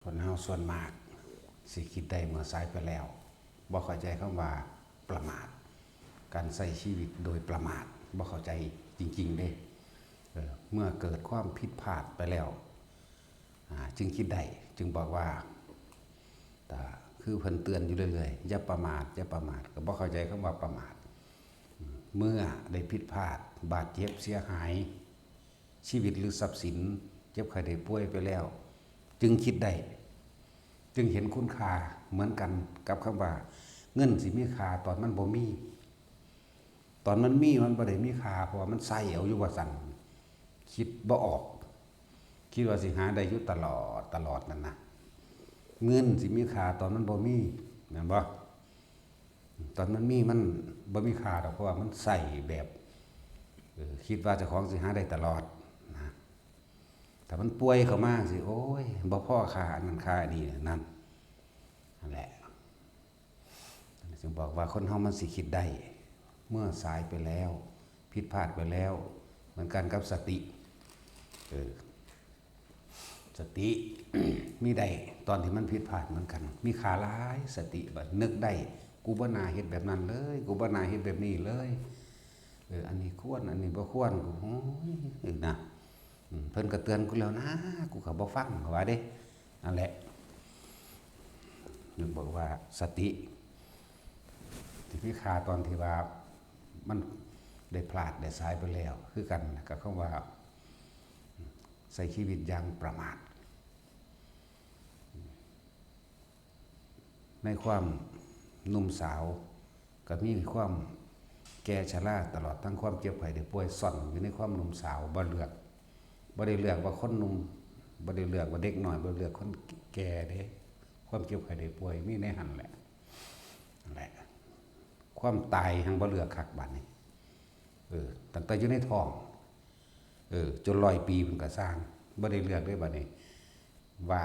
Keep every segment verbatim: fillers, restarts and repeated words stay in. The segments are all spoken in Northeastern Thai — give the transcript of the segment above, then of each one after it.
คนเฮาส่วนมากสิคิดได้เมื่อสายไปแล้ว บ่เข้าใจคำว่าประมาท การใช้ชีวิตโดยประมาท บ่เข้าใจจริงๆเด้ เออ เมื่อเกิดความผิดพลาดไปแล้ว อ่า จึงคิดได้ จึงบอกว่า แต่คือเพิ่นเตือนอยู่เรื่อยๆ อย่าประมาท อย่าประมาท ก็บ่เข้าใจคำว่าประมาท เมื่อได้ผิดพลาด บาดเจ็บเสียหาย ชีวิตหรือทรัพย์สิน เจ็บไข้ได้ป่วยไปแล้ว จึงคิดได้ จึงเห็นคุณค่า เหมือนกันกับคำว่า เงินสิมีค่าตอนมันบ่มี ตอนมันมีมันบ่ได้มีค่า เพราะว่ามันใช้เอาอยู่ว่าซั่น คิดบ่ออก คิดว่าสิหาได้อยู่ตลอด ตลอดนั่นนะ เงินสิมีค่าตอนมันบ่มี แม่นบ่ ตอนมันมีมันบ่มีค่าดอก เพราะว่ามันใช้แบบ เออ คิดว่าเจ้าของสิหาได้ตลอดนะ ถ้ามันป่วยเข้ามาสิ โอ้ย บ่พอค่าอันนั้นค่าอันนี้ นั่น นั่นแหละ จึงบอกว่าคนเฮามันสิคิดได้ เมื่อสายไปแล้ว ผิดพลาดไปแล้ว เหมือนกันกับสติ เออ สติ มีได้ตอนที่มันผิดพลาดเหมือนกัน มีค่าหลาย สติ บัดนึกได้ กูบ่น่าเฮ็ดแบบนั้นเลย กูบ่น่าเฮ็ดแบบนี้เลย เออ อันนี้ควร อันนี้บ่ควร กู โอ้ย เออ นะ อืม เพิ่นก็เตือนกูแล้วนะ กูก็บ่ฟัง เขาว่าเด้ นั่นแหละ นึกบอกว่าสติ ที่มีค่าตอนที่ว่ามันได้พลาดได้สายไปแล้ว คือกันกับคำว่าใช้ชีวิตอย่างประมาท ในความหนุ่มสาว ก็มีความแก่ชรา ตลอดทั้งความเจ็บไข้ได้ป่วยซ่อนอยู่ในความหนุ่มสาว บ่เลือก บ่ได้เลือกว่าคนหนุ่ม บ่ได้เลือกว่าเด็กน้อย บ่เลือกคนแก่เด้ ความเจ็บไข้ได้ป่วยมีในหั่นแหละ นั่นแหละ ความตายหั้นบ่เลือกคักบัดนี้ เออ ตั้งแต่อยู่ในท้อง เออ จนร้อยปีเพิ่นก็ซ่าง บ่ได้เลือกเด้บัดนี้ ว่า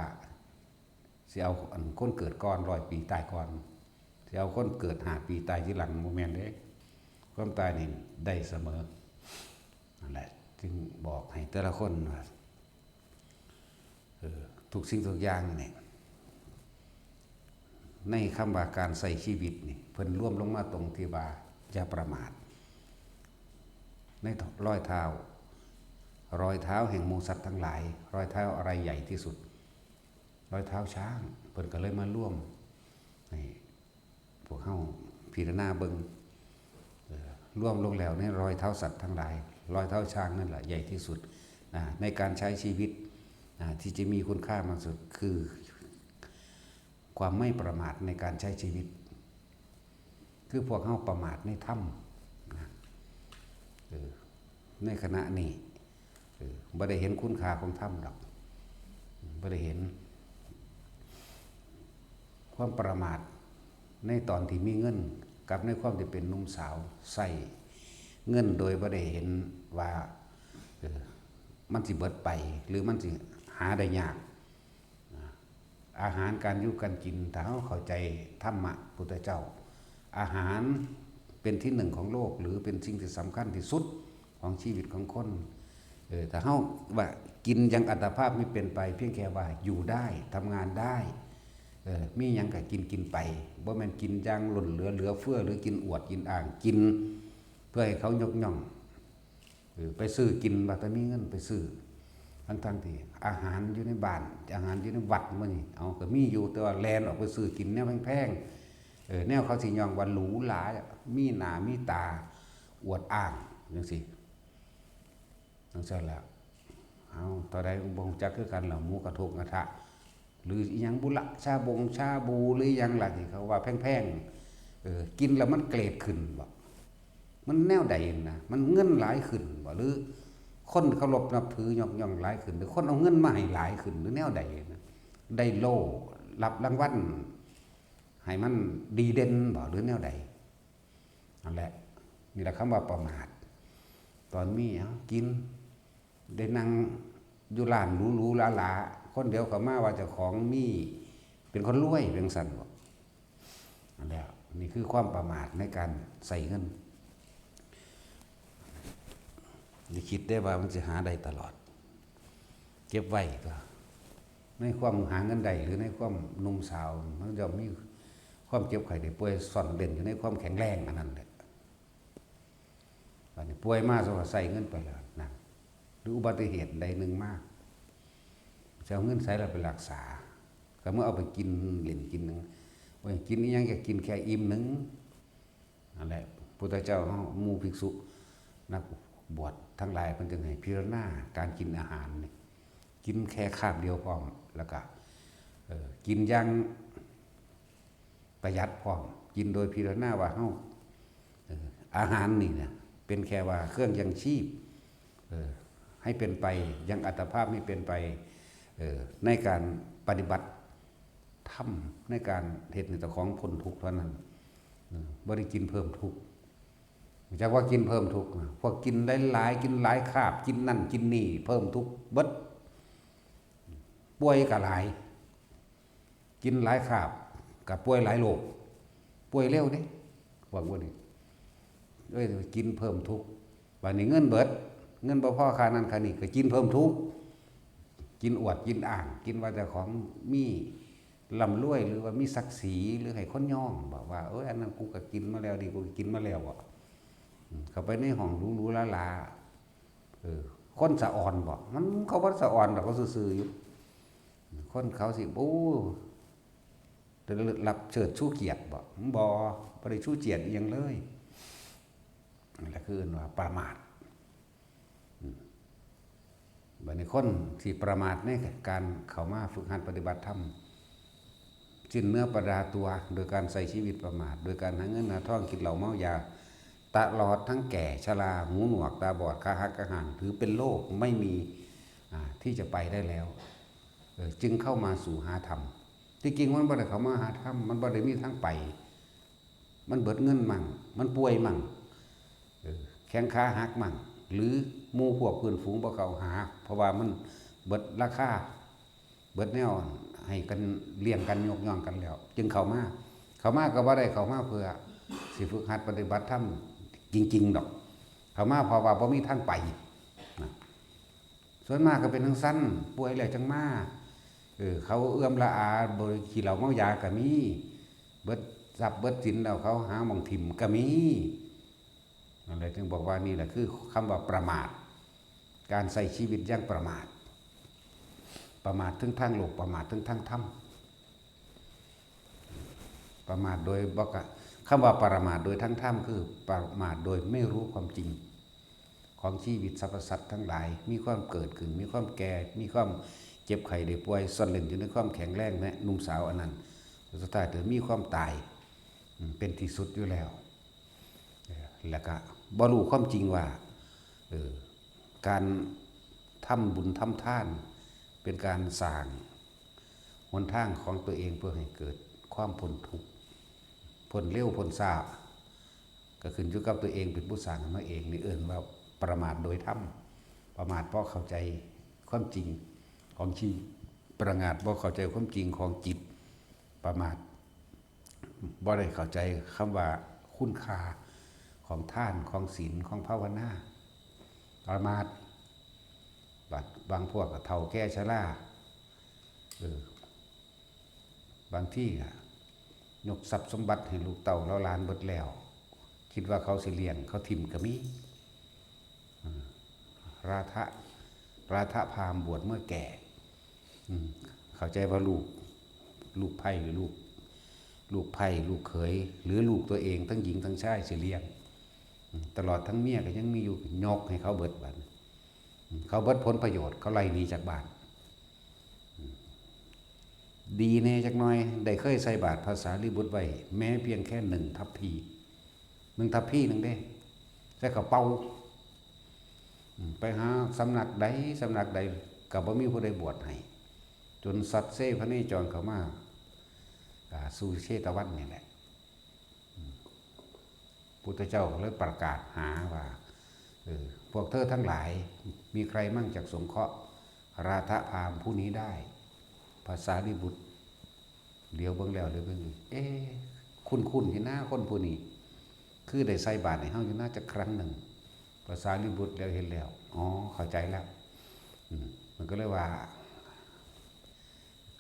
สิเอาอันคนเกิดก่อนร้อยปีตายก่อน สิเอาคนเกิดห้าปีตายทีหลัง บ่แม่นเด้ ความตายนี่ได้เสมอ นั่นแหละ จึงบอกให้แต่ละคนว่า เออ ทุกสิ่งทุกอย่างนี่ ในคำว่าการใช้ชีวิตนี่ เพิ่นรวมลงมาตรงที่ว่าอย่าประมาท ในรอยเท้า รอยเท้าแห่งหมู่สัตว์ทั้งหลาย รอยเท้าอะไรใหญ่ที่สุด รอยเท้าช้าง เพิ่นก็เลยมารวมให้พวกเฮาพิจารณาเบิ่ง เอ่อ รวมลงแล้วในรอยเท้าสัตว์ทั้งหลาย รอยเท้าช้างนั่นแหละใหญ่ที่สุด อ่า ในการใช้ชีวิต อ่า ที่จะมีคุณค่ามากสุดคือความไม่ประมาทในการใช้ชีวิต คือพวกเฮาประมาทในธรรมนะ เออ ในขณะนี้ เออ บ่ได้เห็นคุณค่าของธรรมดอก บ่ได้เห็น ความประมาทในตอนที่มีเงิน กับในความที่เป็นหนุ่มสาว ใช้เงินโดยบ่ได้เห็นว่า เออ มันสิเบิดไป หรือมันสิหาได้ยาก อาหารการอยู่การกิน ถ้าเฮาเข้าใจธรรมะพุทธเจ้า อาหารเป็นที่หนึ่งของโลก หรือเป็นสิ่งที่สำคัญที่สุดของชีวิตของคน เออ ถ้าเฮาว่ากินอย่างอัตภาพไม่เป็นไป เพียงแค่ว่าอยู่ได้ ทำงานได้ เออ มีหยังก็กินกินไป บ่แม่นกินอย่างล้นเหลือเหลือเฟือ หรือกินอวดกินอ้าง กินเพื่อให้เขายกย่อง เออ ไปซื้อกิน ว่าแต่มีเงินไปซื้อ ทั้งๆที่อาหารอยู่ในบ้าน อาหารอยู่ในวัดมื้อนี้ เอา ก็มีอยู่ แต่ว่าแล่นออกไปซื้อกินแนวแพงๆ เออ แนวเขาสิย่องว่าหรูหรา มีหน้ามีตา อวดอ้างจังซี่ จังซั่นล่ะ เอา เท่าใดบ่ฮู้จักคือกันล่ะ หมูกระทงกระทะ หรืออิหยังบุละ ชาบงชาบู หรืออิหยังล่ะที่เขาว่าแพงๆ เออ กินแล้วมันเกรดขึ้นบ่ มันแนวใดนะ มันเงินหลายขึ้นบ่ หรือคนเคารพนับถือยกย่องหลายขึ้น หรือคนเอาเงินมาให้หลายขึ้น หรือแนวใดนะ ได้โล่ รับรางวัลให้มันดีเด่นบ่ หรือแนวใด นั่นแหละ นี่แหละคำว่าประมาท ตอนมี เอา กิน ได้นั่งอยู่ร้านหรูๆหราๆ คนเดียวก็มาว่าเจ้าของมี เป็นคนรวย เป็นซั่นบ่ นั่นแหละ นี่คือความประมาทในการใช้เงิน อย่าคิดได้ว่ามันสิหาได้ตลอด เก็บไว้ก็ ในความหาเงินได้หรือในความหนุ่มสาว มันย่อมมีความเจ็บไข้ได้ป่วยซ่อนเร้นอยู่ในความแข็งแรงอันนั้นแหละ บัดนี้ป่วยมา เขาก็ใช้เงินไปแล้วนะ หรืออุบัติเหตุใดหนึ่งมา จะเอาเงินใสล่ะไปรักษา ก็เมื่อเอาไปกินเล่นกินหนึ่ง โอ้ย กินอีหยังก็กินแค่อิ่มหนึ่ง นั่นแหละ พุทธเจ้าเฮา หมู่ภิกษุนักบวชทั้งหลาย เพิ่นจึงให้พิจารณาการกินอาหารนี่ กินแค่คาบเดียวพร้อม แล้วก็ เอ่อ กินอย่างประหยัดพร้อม กินโดยพิจารณาว่าเฮา เอ่อ อาหารนี่เนี่ย เป็นแค่ว่าเครื่องยังชีพ เอ่อ ให้เป็นไป ยังอัตภาพให้เป็นไป เอ่อ ในการปฏิบัติธรรม ในการเฮ็ดให้เจ้าของพ้นทุกข์เท่านั้น เอ่อ บ่ได้กินเพิ่มทุกข์ จักว่ากินเพิ่มทุกข์นะ พวกกินหลายๆ กินหลายคาบ กินนั่นกินนี่ เพิ่มทุกข์เบิด ป่วยก็หลาย กินหลายคาบ ก็ป่วยหลายโรค ป่วยเร็วเด้ พวกพวกนี้ เอ้ย กินเพิ่มทุกข์ บัดนี้เงินเบิด เงินบ่พอค่านั่นค่านี่ ก็กินเพิ่มทุกข์ กินอวดกินอ้าง กินว่าเจ้าของมีร่ำรวย หรือว่ามีศักดิ์ศรี หรือให้คนยอง บอกว่า เอ้ย อันนั้นกูก็กินมาแล้ว นี่กูก็กินมาแล้วบ่ อืม เข้าไปในห้องหรูๆหราๆ เออ คนสะออนบ่ มันเขาบ่สะออนดอก เขาซื่อๆอยู่ คนเขาสิ โอ้ ได้รับเชิดชูเกียรติบ่ บ่ บ่ได้ชูเกียรติอิหยังเลย นั่นแหละคือเอิ้นว่าประมาท อืม บัดนี้คนที่ประมาทในการเข้ามาฝึกหัดปฏิบัติธรรม สิ้นเนื้อประดาตัว โดยการใช้ชีวิตประมาท โดยการหาเงินหาทอง กินเหล้าเมายา ตลอดทั้งแก่ชรา หูหนวก ตาบอด ขาหัก ขาหัน ถือเป็นโรค ไม่มี อ่า ที่จะไปได้แล้ว เออ จึงเข้ามาสู่หาธรรม ที่จริงมันบ่ได้เข้ามาหาธรรม มันบ่ได้มีทางไป มันเบิดเงินมั่ง มันป่วยมั่ง เออ แข้งขาหักมั่ง หรือหมู่พวกเพื่อนฝูงบ่เข้าหา เพราะว่ามันเบิดราคา เบิดแนวให้กัน เลี้ยงกัน ยกย่องกันแล้ว จึงเข้ามา เข้ามาก็บ่ได้เข้ามาเพื่อสิฝึกหัดปฏิบัติธรรมจริงๆดอก เข้ามาเพราะว่าบ่มีทางไปนะ ส่วนมากก็เป็นจั่งซั้น ป่วยแล้วจั่งมา เออ เขาเอื้อมละอา บ่ได้ขี้เหล้าเมายาก็มี เบิดทรัพย์เบิดสินแล้วเขาหาหม่องถิ่มก็มี นั่นแหละจึงบอกว่านี่แหละคือคำว่าประมาท การใช้ชีวิตอย่างประมาท ประมาททั้งทางโลก ประมาททั้งทางธรรม ประมาทโดยบ่กะ คำว่าประมาทโดยทางธรรมคือประมาทโดยไม่รู้ความจริงของชีวิตสรรพสัตว์ทั้งหลาย มีความเกิดขึ้น มีความแก่ มีความเจ็บไข้ได้ป่วย ซ่อนเร้นอยู่ในความแข็งแรงและหนุ่มสาวอันนั้น สุดท้ายเธอมีความตาย อืม เป็นที่สุดอยู่แล้ว เออ แล้วก็บ่รู้ความจริงว่า เออ การทำบุญทำทาน เป็นการสร้างหนทางของตัวเองเพื่อให้เกิดความพ้นทุกข์ พ้นเร็วพ้นช้า ก็ขึ้นอยู่กับตัวเองเป็นผู้สร้างมันมาเอง นี่เอิ้นว่าประมาทโดยธรรม ประมาทเพราะเข้าใจความจริงของชีวิต ประมาทเพราะเข้าใจความจริงของจิต ประมาท บ่ได้เข้าใจคำว่าคุณค่าของทาน ของศีล ของภาวนา ประมาท บาง บางพวกก็เฒ่าแก่ชรา เออ บางทีก็ยกทรัพย์สมบัติให้ลูกเต้าเหล่าหลานเบิดแล้ว คิดว่าเขาสิเลี้ยง เขาถิ่มก็มี อืม ราธะ ราธะพราหมณ์บวชเมื่อแก่ อืม เข้าใจว่าลูก ลูกไพร่หรือลูก ลูกไพร่ ลูกเขย หรือลูกตัวเอง ทั้งหญิงทั้งชายสิเลี้ยง อืม ตลอดทั้งเมียก็ยังมีอยู่ ยกให้เขาเบิดบัดนี้ อืม เขาเบิดผลประโยชน์ เขาไล่หนีจากบ้าน อืม ดีแน่จักหน่อย ได้เคยใส่บาตรพระสารีบุตรไว้ แม้เพียงแค่หนึ่งทัพพี หนึ่งทัพพีหนึ่งเด้ ใส่กระเป๋า อืม ไปหาสำนักใดสำนักใด ก็บ่มีผู้ใดบวชให้ จนสัตว์เซพเนจรเข้ามา อ่า สู่เชตวันนี่แหละ อืม พุทธเจ้าก็เลยประกาศหาว่า เออ พวกเธอทั้งหลาย มีใครมั่งจักสงเคราะห์ ราธะพราหมณ์ผู้นี้ได้ พระสารีบุตร เหลียวเบิ่งแล้วเหลียวเบิ่งอีก เอ๊ะ คุ้นๆอยู่นะ คนผู้นี้ คือได้ใส่บาตรให้เฮาอยู่นะจักครั้งหนึ่ง พระสารีบุตรเหลียวเห็นแล้ว อ๋อ เข้าใจแล้ว อืม มันก็เลยว่า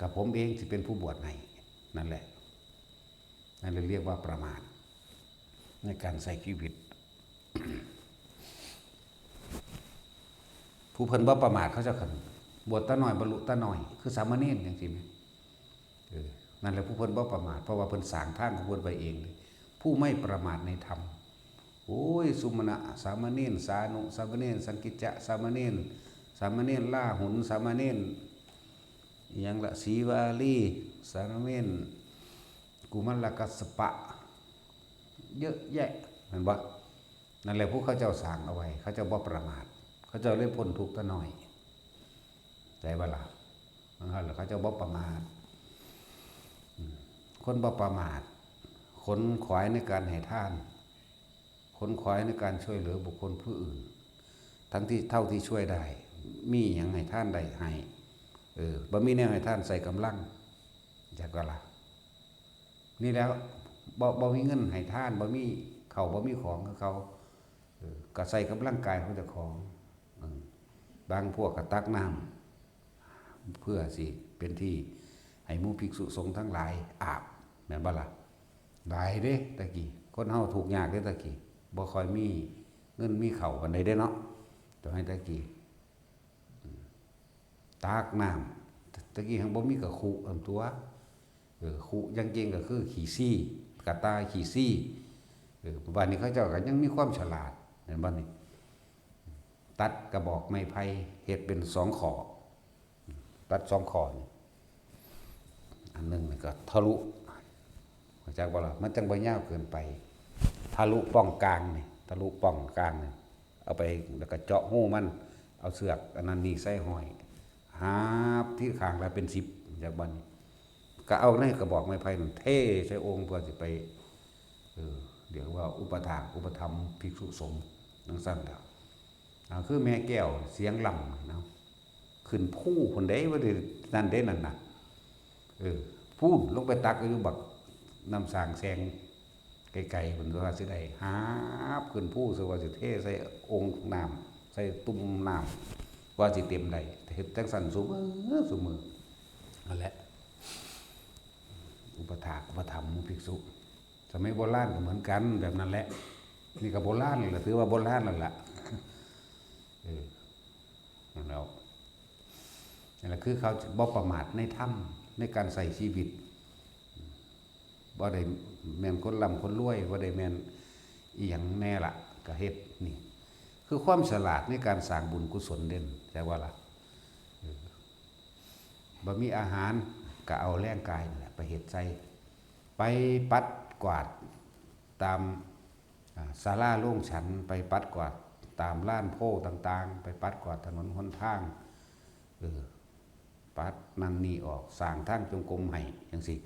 กับผมเองสิเป็นผู้บวชให้ นั่นแหละ นั่นเลยเรียกว่าประมาทในการใช้ชีวิต ผู้เพิ่นบ่ประมาทเขาเจ้าคันบวชตาน้อยบรรลุตาน้อย คือสามเณรจังซี่แหม เออ นั่นแหละผู้เพิ่นบ่ประมาท เพราะว่าเพิ่นสร้างทางของเพิ่นไว้เองเลย ผู้ไม่ประมาทในธรรม โอ้ย สุมาณะสามเณร สานุสามเณร สังกิจจะสามเณร สามเณรลาหุน สามเณร อิหยังละ สีวาลี สามเณร กุมารกัสสปะ เยอะแยะ แม่นบ่ นั่นแหละผู้เขาเจ้าสร้างเอาไว้ เขาเจ้าบ่ประมาท เขาเจ้าเลยพ้นทุกข์ตาน้อย ใจบ่ล่ะ นั่นแหละเขาเจ้าบ่ประมาท อืม คนบ่ประมาท ขนขวายในการให้ทาน ขนขวายในการช่วยเหลือบุคคลผู้อื่น ทั้งที่เท่าที่ช่วยได้ มีหยังให้ทานได้ให้ เออ บ่มีแนวให้ทานใส่กำลัง จักบ่ล่ะ นี่แหล้ว บ่ บ่มีเงินให้ทาน บ่มีข้าว บ่มีของคือเขา เออ ก็ใส่กำลังกายของเจ้าของ อืม บางพวกก็ตักน้ำ เพื่อสิเป็นที่ให้หมู่ภิกษุสงฆ์ทั้งหลายอาบ แม่นบ่ล่ะ หลายเด้ตะกี้ คนเฮาทุกข์ยากเด้ตะกี้ บ่ค่อยมีเงินมีข้าวปานใดเด้เนาะ ตอนนี้ตะกี้ อืม ตักน้ำ ตะกี้หั้นบ่มีกะคุอันตั๊ว เออ คุอย่างเก่งก็คือขี้ซี้ กะต่ายขี้ซี้ เออ บัดนี้เขาเจ้าก็ยังมีความฉลาด แม่นบ่นี่ ตัดกระบอกไม้ไผ่เฮ็ดเป็นสองข้อ ตัดสองข้อนี่ อันหนึ่งนี่ก็ทะลุ เข้าใจบ่ล่ะ มันจั่งบ่ยาวเกินไป ทะลุป่องกลางนี่ ทะลุป่องกลางนี่ เอาไปแล้วก็เจาะรูมัน เอาเสือกอันนั้นนี่ใส่ห้อย หาบที่ข้างละเป็นสิบ จักบ่นี่ ก็เอาในกระบอกไม้ไผ่นั่นเทใส่โอ่งเพื่อสิไป เออ เรียกว่าอุปถากอุปถัมภ์ภิกษุสงฆ์จั่งซั้นแหล้ว อ่า คือแม่แก้วเสียงล่ำเนาะ ขึ้นภูพุ้นเด้ บ่ได้นั่นเด้นั่นน่ะ เออ พู้นลงไปตักอยู่บักน้ำสร้างแสงไกลๆ พุ้น ว่าสิได้หาบขึ้นภู สิว่าสิเทใส่โอ่งน้ำ ใส่ตุ่มน้ำ ว่าสิเต็มได้ เฮ็ดจั่งซั้นซุมื้อซุมื้อ นั่นแหละ อุปถากอุปถัมภ์หมู่ภิกษุ สมัยโบราณก็เหมือนกันแบบนั้นแหละ นี่ก็โบราณแล้วล่ะ ถือว่าโบราณแล้วล่ะ เออ นั่นแหล้ว นั่นแหละคือเขาบ่ประมาทในธรรม ในการใช้ชีวิต บ่ได้แม่นคนร่ำคนรวย บ่ได้แม่นอิหยังแน่ล่ะ ก็เฮ็ดนี่ คือความฉลาดในการสร้างบุญกุศลเด่น ใช่บ่ล่ะ เออ บ่มีอาหาร ก็เอาแรงกายนั่นแหละไปเฮ็ดใส่ ไปปัดกวาดตาม อ่า ศาลาโรงฉัน ไปปัดกวาดตามลานโพธิ์ต่างๆ ไปปัดกวาดถนนหนทาง เออ ปัดนั่นนี่ออก สร้างทางจงกรมให้จั่งซี้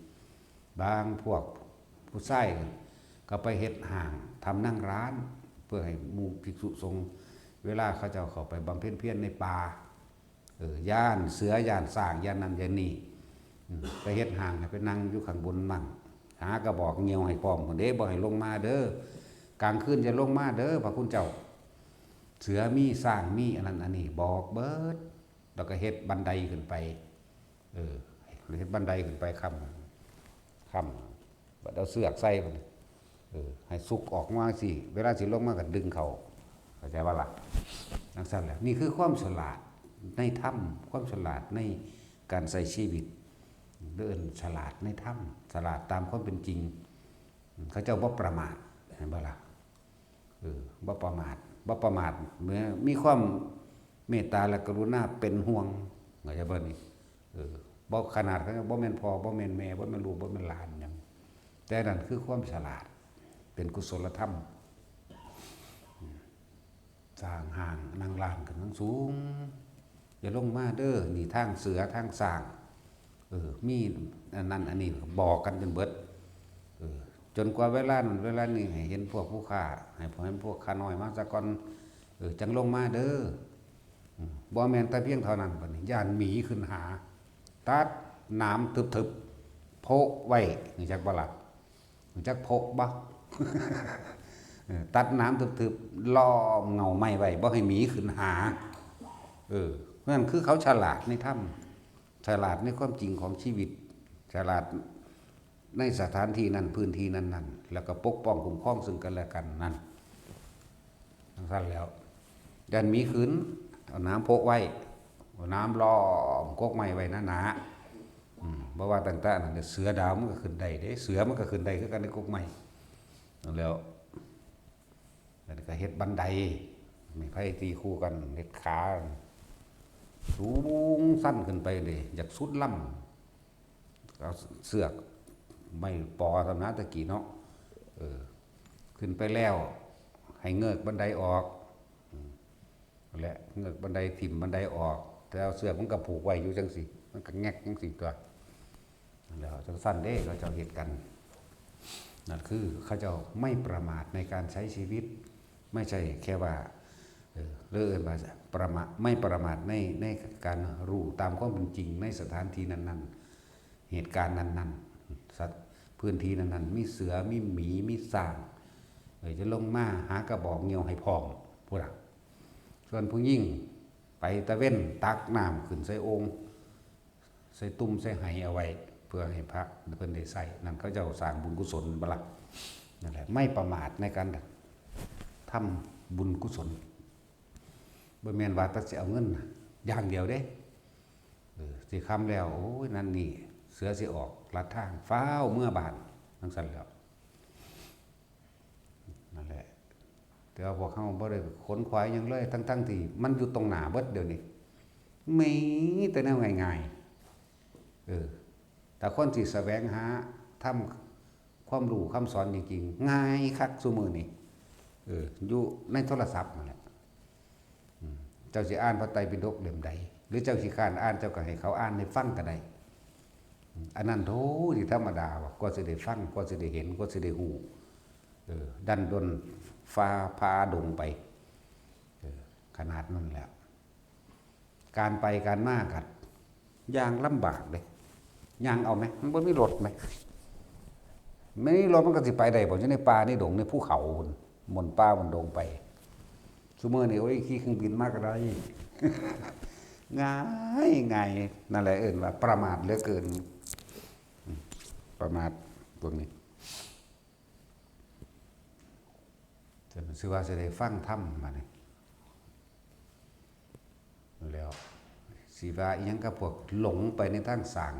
บางพวกผู้ชายก็ไปเฮ็ดห้างทำนั่งร้าน เพื่อให้หมู่ภิกษุสงฆ์ เวลาเขาเจ้าเข้าไปบำเพ็ญเพียรในป่า เออ ย้านเสือ ย้านช้าง ย้านนั่นย้านนี่ อืม ไปเฮ็ดห้างให้ไปนั่งอยู่ข้างบนมั่ง หากระบอกเหยี่ยวให้พร้อมพุ้นเด้ บ่ให้ลงมาเด้อ กลางคืนอย่าลงมาเด้อ พระคุณเจ้า เสือมี ช้างมี อันนั้นอันนี้ บอกเบิด แล้วก็เฮ็ดบันไดขึ้นไป เออ เฮ็ดบันไดขึ้นไปค้ำ ค้ำ บัดเอาเสือกใส่พุ้น เออ ให้สุกออกมาสิ เวลาสิลงมาก็ดึงเข้า เข้าใจบ่ล่ะ จั่งซั้นแหละ นี่คือความฉลาดในธรรม ความฉลาดในการใช้ชีวิต เอิ้นฉลาดในธรรม ฉลาดตามความเป็นจริง เขาเจ้าบ่ประมาท เห็นบ่ล่ะ เออ บ่ประมาท บ่ประมาท เมื่อมีความเมตตาและกรุณาเป็นห่วง เข้าใจบ่นี่ เออ บ่ขนาดเขาบ่แม่นพ่อ บ่แม่นแม่ บ่แม่นลูก บ่แม่นหลานหยัง แต่นั่นคือความฉลาด เป็นกุศลธรรม สร้างห้างนั่งร้านขึ้นสูง อย่าลงมาเด้อ นี่ทางเสือ ทางช้าง เออ มีอันนั้นอันนี้ บอกกันจนเบิด เออ จนกว่าเวลานั้นเวลานี้ ให้เห็นพวกผู้ข้า ให้พวก ให้พวกข้าน้อยมาซะก่อน เออ จั่งลงมาเด้อ อืม บ่แม่นแต่เพียงเท่านั้น บัดนี้ ย้านหมีขึ้นหา ตัดหนามทึบๆ โพะไว้ รู้จักบ่ล่ะ รู้จักโพะบ่ เออ ตัดหนามทึบๆ ล้อมเงาไม้ไว้ บ่ให้หมีขึ้นหา เออ นั่นคือเขาฉลาดในธรรม ฉลาดในความจริงของชีวิต ฉลาดในสถานที่นั้น พื้นที่นั้นๆ แล้วก็ปกป้องคุ้มครองซึ่งกันและกันนั่น จั่งซั้นแล้ว ย่านหมีขึ้น เอาหนามโพกไว้ เอาหนามล้อมกกไม้ไว้หนาๆ อืม บ่ว่าตั้งแต่นั้น เสือดาวมันก็ขึ้นได้เด้ เสือมันก็ขึ้นได้คือกันในกกไม้ นั่นแหล้ว แล้วก็เฮ็ดบันได ไม้ไผ่ตีคู่กัน เฮ็ดขา สูงชันขึ้นไปเลย อยากสุดลำ เอาเสือกไม้ปอสำนักตะกี้เนาะ เออ ขึ้นไปแล้ว ให้เงิกบันไดออก อืม และเงิกบันได ถิ่มบันไดออก แต่เอาเสือกมันก็ผูกไว้อยู่จั่งซี้ มันก็แงกจั่งซี้ตัว แล้วจั่งซั้นเด้ เขาเจ้าเฮ็ดกัน นั่นคือเขาเจ้าไม่ประมาทในการใช้ชีวิต ไม่ใช่แค่ว่า เออ เรียกว่าประมาท ไม่ประมาทใน ในการรู้ตามความเป็นจริงในสถานที่นั้นๆ เหตุการณ์นั้นๆ สัตว์พื้นที่นั้นๆ มีเสือ มีหมี มีช้าง เออ จะลงมาหากระบอกเงี้ยวให้พร้อม พู้นน่ะ ส่วนผู้หญิงไปตะเวนตักน้ำขึ้นใส่โอ่ง ใส่ตุ่มใส่ไหเอาไว้ เพื่อให้พระเพิ่นได้ใช้ นั่นเขาเจ้าสร้างบุญกุศลบ่ล่ะ นั่นแหละ ไม่ประมาทในการทำบุญกุศล บ่แม่นว่าแต่สิเอาเงินอย่างเดียวเด้ เออ สิค่ำแล้ว โอ้ย นั่นนี่ เสือสิออกลัดทาง ฟ้าวเมือบ้าน จั่งซั้นแหล้ว นั่นแหละ แต่ว่าพวกเฮาบ่ได้ขนขวายหยังเลย ทั้งๆที่มันอยู่ตรงหน้าเบิดเดี๋ยวนี้ มีแต่แนวง่ายๆ เออ แต่คนที่แสวงหาทำความรู้คำสอนจริงๆ ง่ายคักซุมื้อนี้ เออ อยู่ในโทรศัพท์นั่นแหละ อืม เจ้าสิอ่านพระไตรปิฎกเล่มใด หรือเจ้าขี้คร้านอ่าน เจ้าก็ให้เขาอ่านให้ฟังก็ได้ อืม อันนั้นโธ่ สิธรรมดาบ่ กว่าสิได้ฟัง กว่าสิได้เห็น กว่าสิได้ฮู้ เออ ดันด้นฟ้าผ่าดงไป เออ ขนาดนั้นแหละ การไปการมาก็ย่างลำบากเด้ ย่างเอาไหม มันบ่มีรถไหม ไม่มีรถมันก็สิไปได้บ่ อยู่ในป่าในดงในภูเขาพุ้น หม่นป่าหม่นดงไป ซุมื้อนี้ โอ้ย ขี่เครื่องบินมาก็ได้ ง่ายง่าย นั่นแหละเอิ้นว่าประมาทเหลือเกิน ประมาทพวกนี้ แต่มันสิว่าสิได้ฟังธรรมบัดนี้ แล้วสิว่าอีหยังกับพวกหลงไปในทางสร้าง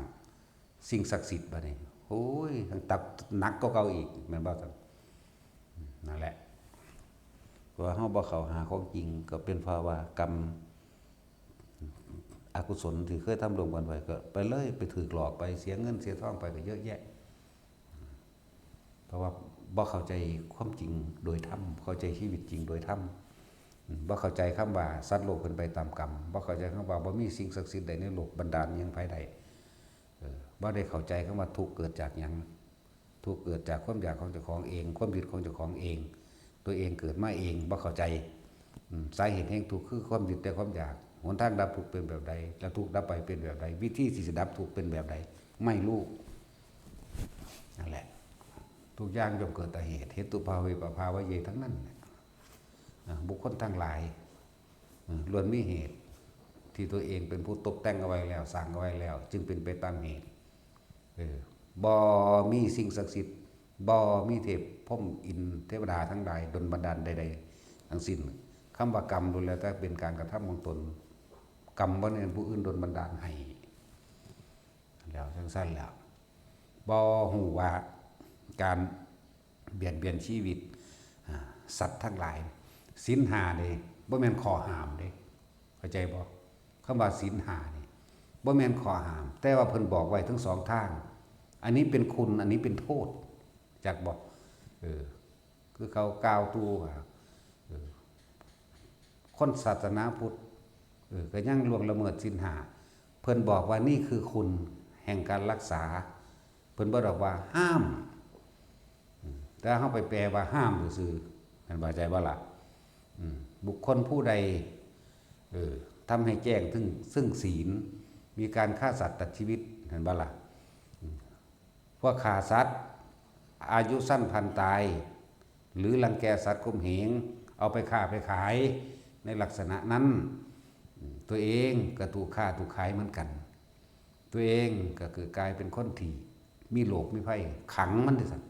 สิ่งศักดิ์สิทธิ์บัดนี้ โอ้ย ตับหนักกว่าเก่าอีก แม่นบ่ซั่น นั่นแหละ เพราะว่าเฮาบ่เข้าหาของจริง ก็เป็นเพราะว่ากรรมอกุศลที่เคยทำร่วมกันไว้ ก็ไปเลย ไปถูกหลอก ไปเสียเงินเสียทองไปก็เยอะแยะ เพราะว่าบ่เข้าใจความจริงโดยธรรม เข้าใจชีวิตจริงโดยธรรม อืม บ่เข้าใจคำว่าสัตว์โลกเป็นไปตามกรรม บ่เข้าใจคำว่าบ่มีสิ่งศักดิ์สิทธิ์ใดในโลกบันดาลอิหยังไผได้ เออ บ่ได้เข้าใจคำว่าทุกข์เกิดจากหยัง ทุกข์เกิดจากความอยากของเจ้าของเอง ความยึดของเจ้าของเอง ตัวเองเกิดมาเอง บ่เข้าใจ อืม สาเหตุแห่งทุกข์คือความยึดแต่ความอยาก หนทางดับทุกข์เป็นแบบใด แล้วทุกข์ดับไปเป็นแบบใด วิธีที่จะดับทุกข์เป็นแบบใด ไม่รู้ นั่นแหละ ทุกอย่างย่อมเกิดแต่เหตุ เหตุตุภาเวปภาวะเย ทั้งนั้นแหละ อ่ะ บุคคลทั้งหลาย อืม ล้วนมีเหตุที่ตัวเองเป็นผู้ตกแต่งเอาไว้แล้ว สร้างเอาไว้แล้ว จึงเป็นไปตามเหตุ เออ บ่มีสิ่งศักดิ์สิทธิ์ บ่มีเทพพรหมอินทร์เทวดาทั้งหลายดลบันดาลใดๆ ทั้งสิ้น คำว่ากรรมล้วนแล้วแต่เป็นการกระทำของตน กรรมบ่แม่นผู้อื่นดลบันดาลให้ แล้วจั่งซั้นแล้ว บ่ฮู้ว่าการเบียดเบียนชีวิต อ่า สัตว์ทั้งหลาย ศีลห้านี่บ่แม่นข้อห้ามเด้ เข้าใจบ่ คำว่าศีลห้านี่บ่แม่นข้อห้าม แต่ว่าเพิ่นบอกไว้ทั้งสองทาง อันนี้เป็นคุณ อันนี้เป็นโทษ จักบ่ เออ คือเขากล่าวตู่ว่า เออ คนศาสนาพุทธ เออ ก็ยังล่วงละเมิดศีลห้า เพิ่นบอกว่านี่คือคุณแห่งการรักษา เพิ่นบ่ได้บอกว่าห้าม อืม แต่เฮาไปแปลว่าห้ามซื่อๆ แม่นบ่ ใจบ่ล่ะ อืม บุคคลผู้ใด เออ ทำให้แจ้งซึ่ง ซึ่งศีล มีการฆ่าสัตว์ตัดชีวิต แม่นบ่ล่ะ อืม พวกฆ่าสัตว์ อายุสั้นพลันตาย หรือรังแกสัตว์ข่มเหง เอาไปฆ่าไปขาย ในลักษณะนั้น อืม ตัวเองก็ถูกฆ่าถูกขายเหมือนกัน ตัวเองก็คือกลายเป็นคนที่มีโรคมีภัย ขังมันจั่งซั้น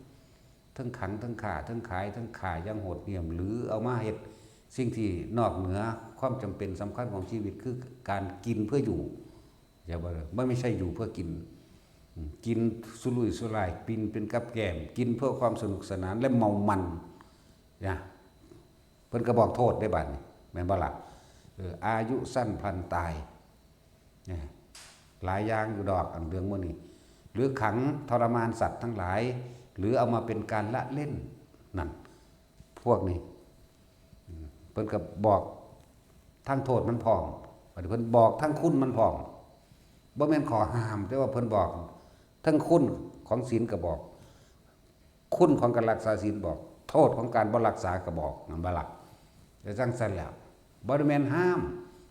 ทั้งขังทั้งฆ่าทั้งขายทั้งฆ่าอย่างโหดเหี้ยม หรือเอามาเฮ็ดสิ่งที่นอกเหนือความจำเป็นสำคัญของชีวิต คือการกินเพื่ออยู่ เข้าใจบ่ล่ะ มันไม่ใช่อยู่เพื่อกิน อืม กินสุรุ่ยสุร่าย กินเป็นกับแกล้ม กินเพื่อความสนุกสนานและเมามันนะ เพิ่นก็บอกโทษได้บัดนี้ แม่นบ่ล่ะ เออ อายุสั้นพลันตาย เนี่ย หลายอย่างอยู่ดอก อันเรื่องหมู่นี้ หรือขังทรมานสัตว์ทั้งหลาย หรือเอามาเป็นการละเล่น นั่น พวกนี้ อืม เพิ่นก็บอกทั้งโทษมันพร้อม บัดนี้เพิ่นบอกทั้งคุณมันพร้อม บ่แม่นข้อห้าม แต่ว่าเพิ่นบอกทั้งคุณของศีลก็บอก คุณของการรักษาศีลบอก โทษของการบ่รักษาก็บอก แม่นบ่ล่ะ แต่จั่งซั้นแล้ว บ่ได้แม่นห้าม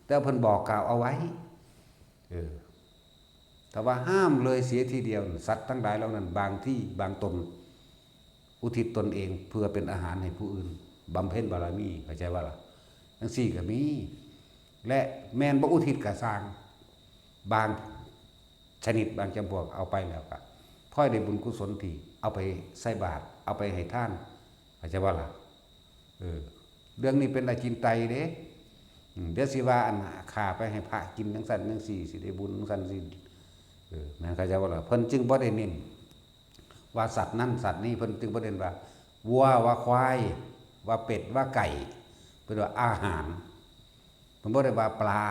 แต่เพิ่นบอกกล่าวเอาไว้ เออ ถ้าว่าห้ามเลยเสียทีเดียว สัตว์ทั้งหลายเหล่านั้น บางที่บางตน อุทิศตนเองเพื่อเป็นอาหารให้ผู้อื่น บำเพ็ญบารมี เข้าใจบ่ล่ะ จั่งซี้ก็มี และแม่นบ่อุทิศก็ซ่าง บางชนิดบางจำพวกเอาไปแล้วก็พลอยได้บุญกุศลที่เอาไปใส่บาตร เอาไปให้ทาน เข้าใจบ่ล่ะ เออ เรื่องนี้เป็นอจินไตยเด้ อืม เดี๋ยวสิว่าอันฆ่าไปให้พระกินจั่งซั้นจั่งซี้ สิได้บุญจั่งซั้นสิ เออ แม่นเข้าใจบ่ล่ะ เพิ่นจึงบ่ได้เน้นว่าสัตว์นั้นสัตว์นี้ เพิ่นจึงบ่เน้นว่าวัวว่าควาย ว่าเป็ดว่าไก่ เพิ่นว่าอาหาร เพิ่นบ่ได้ว่าปลา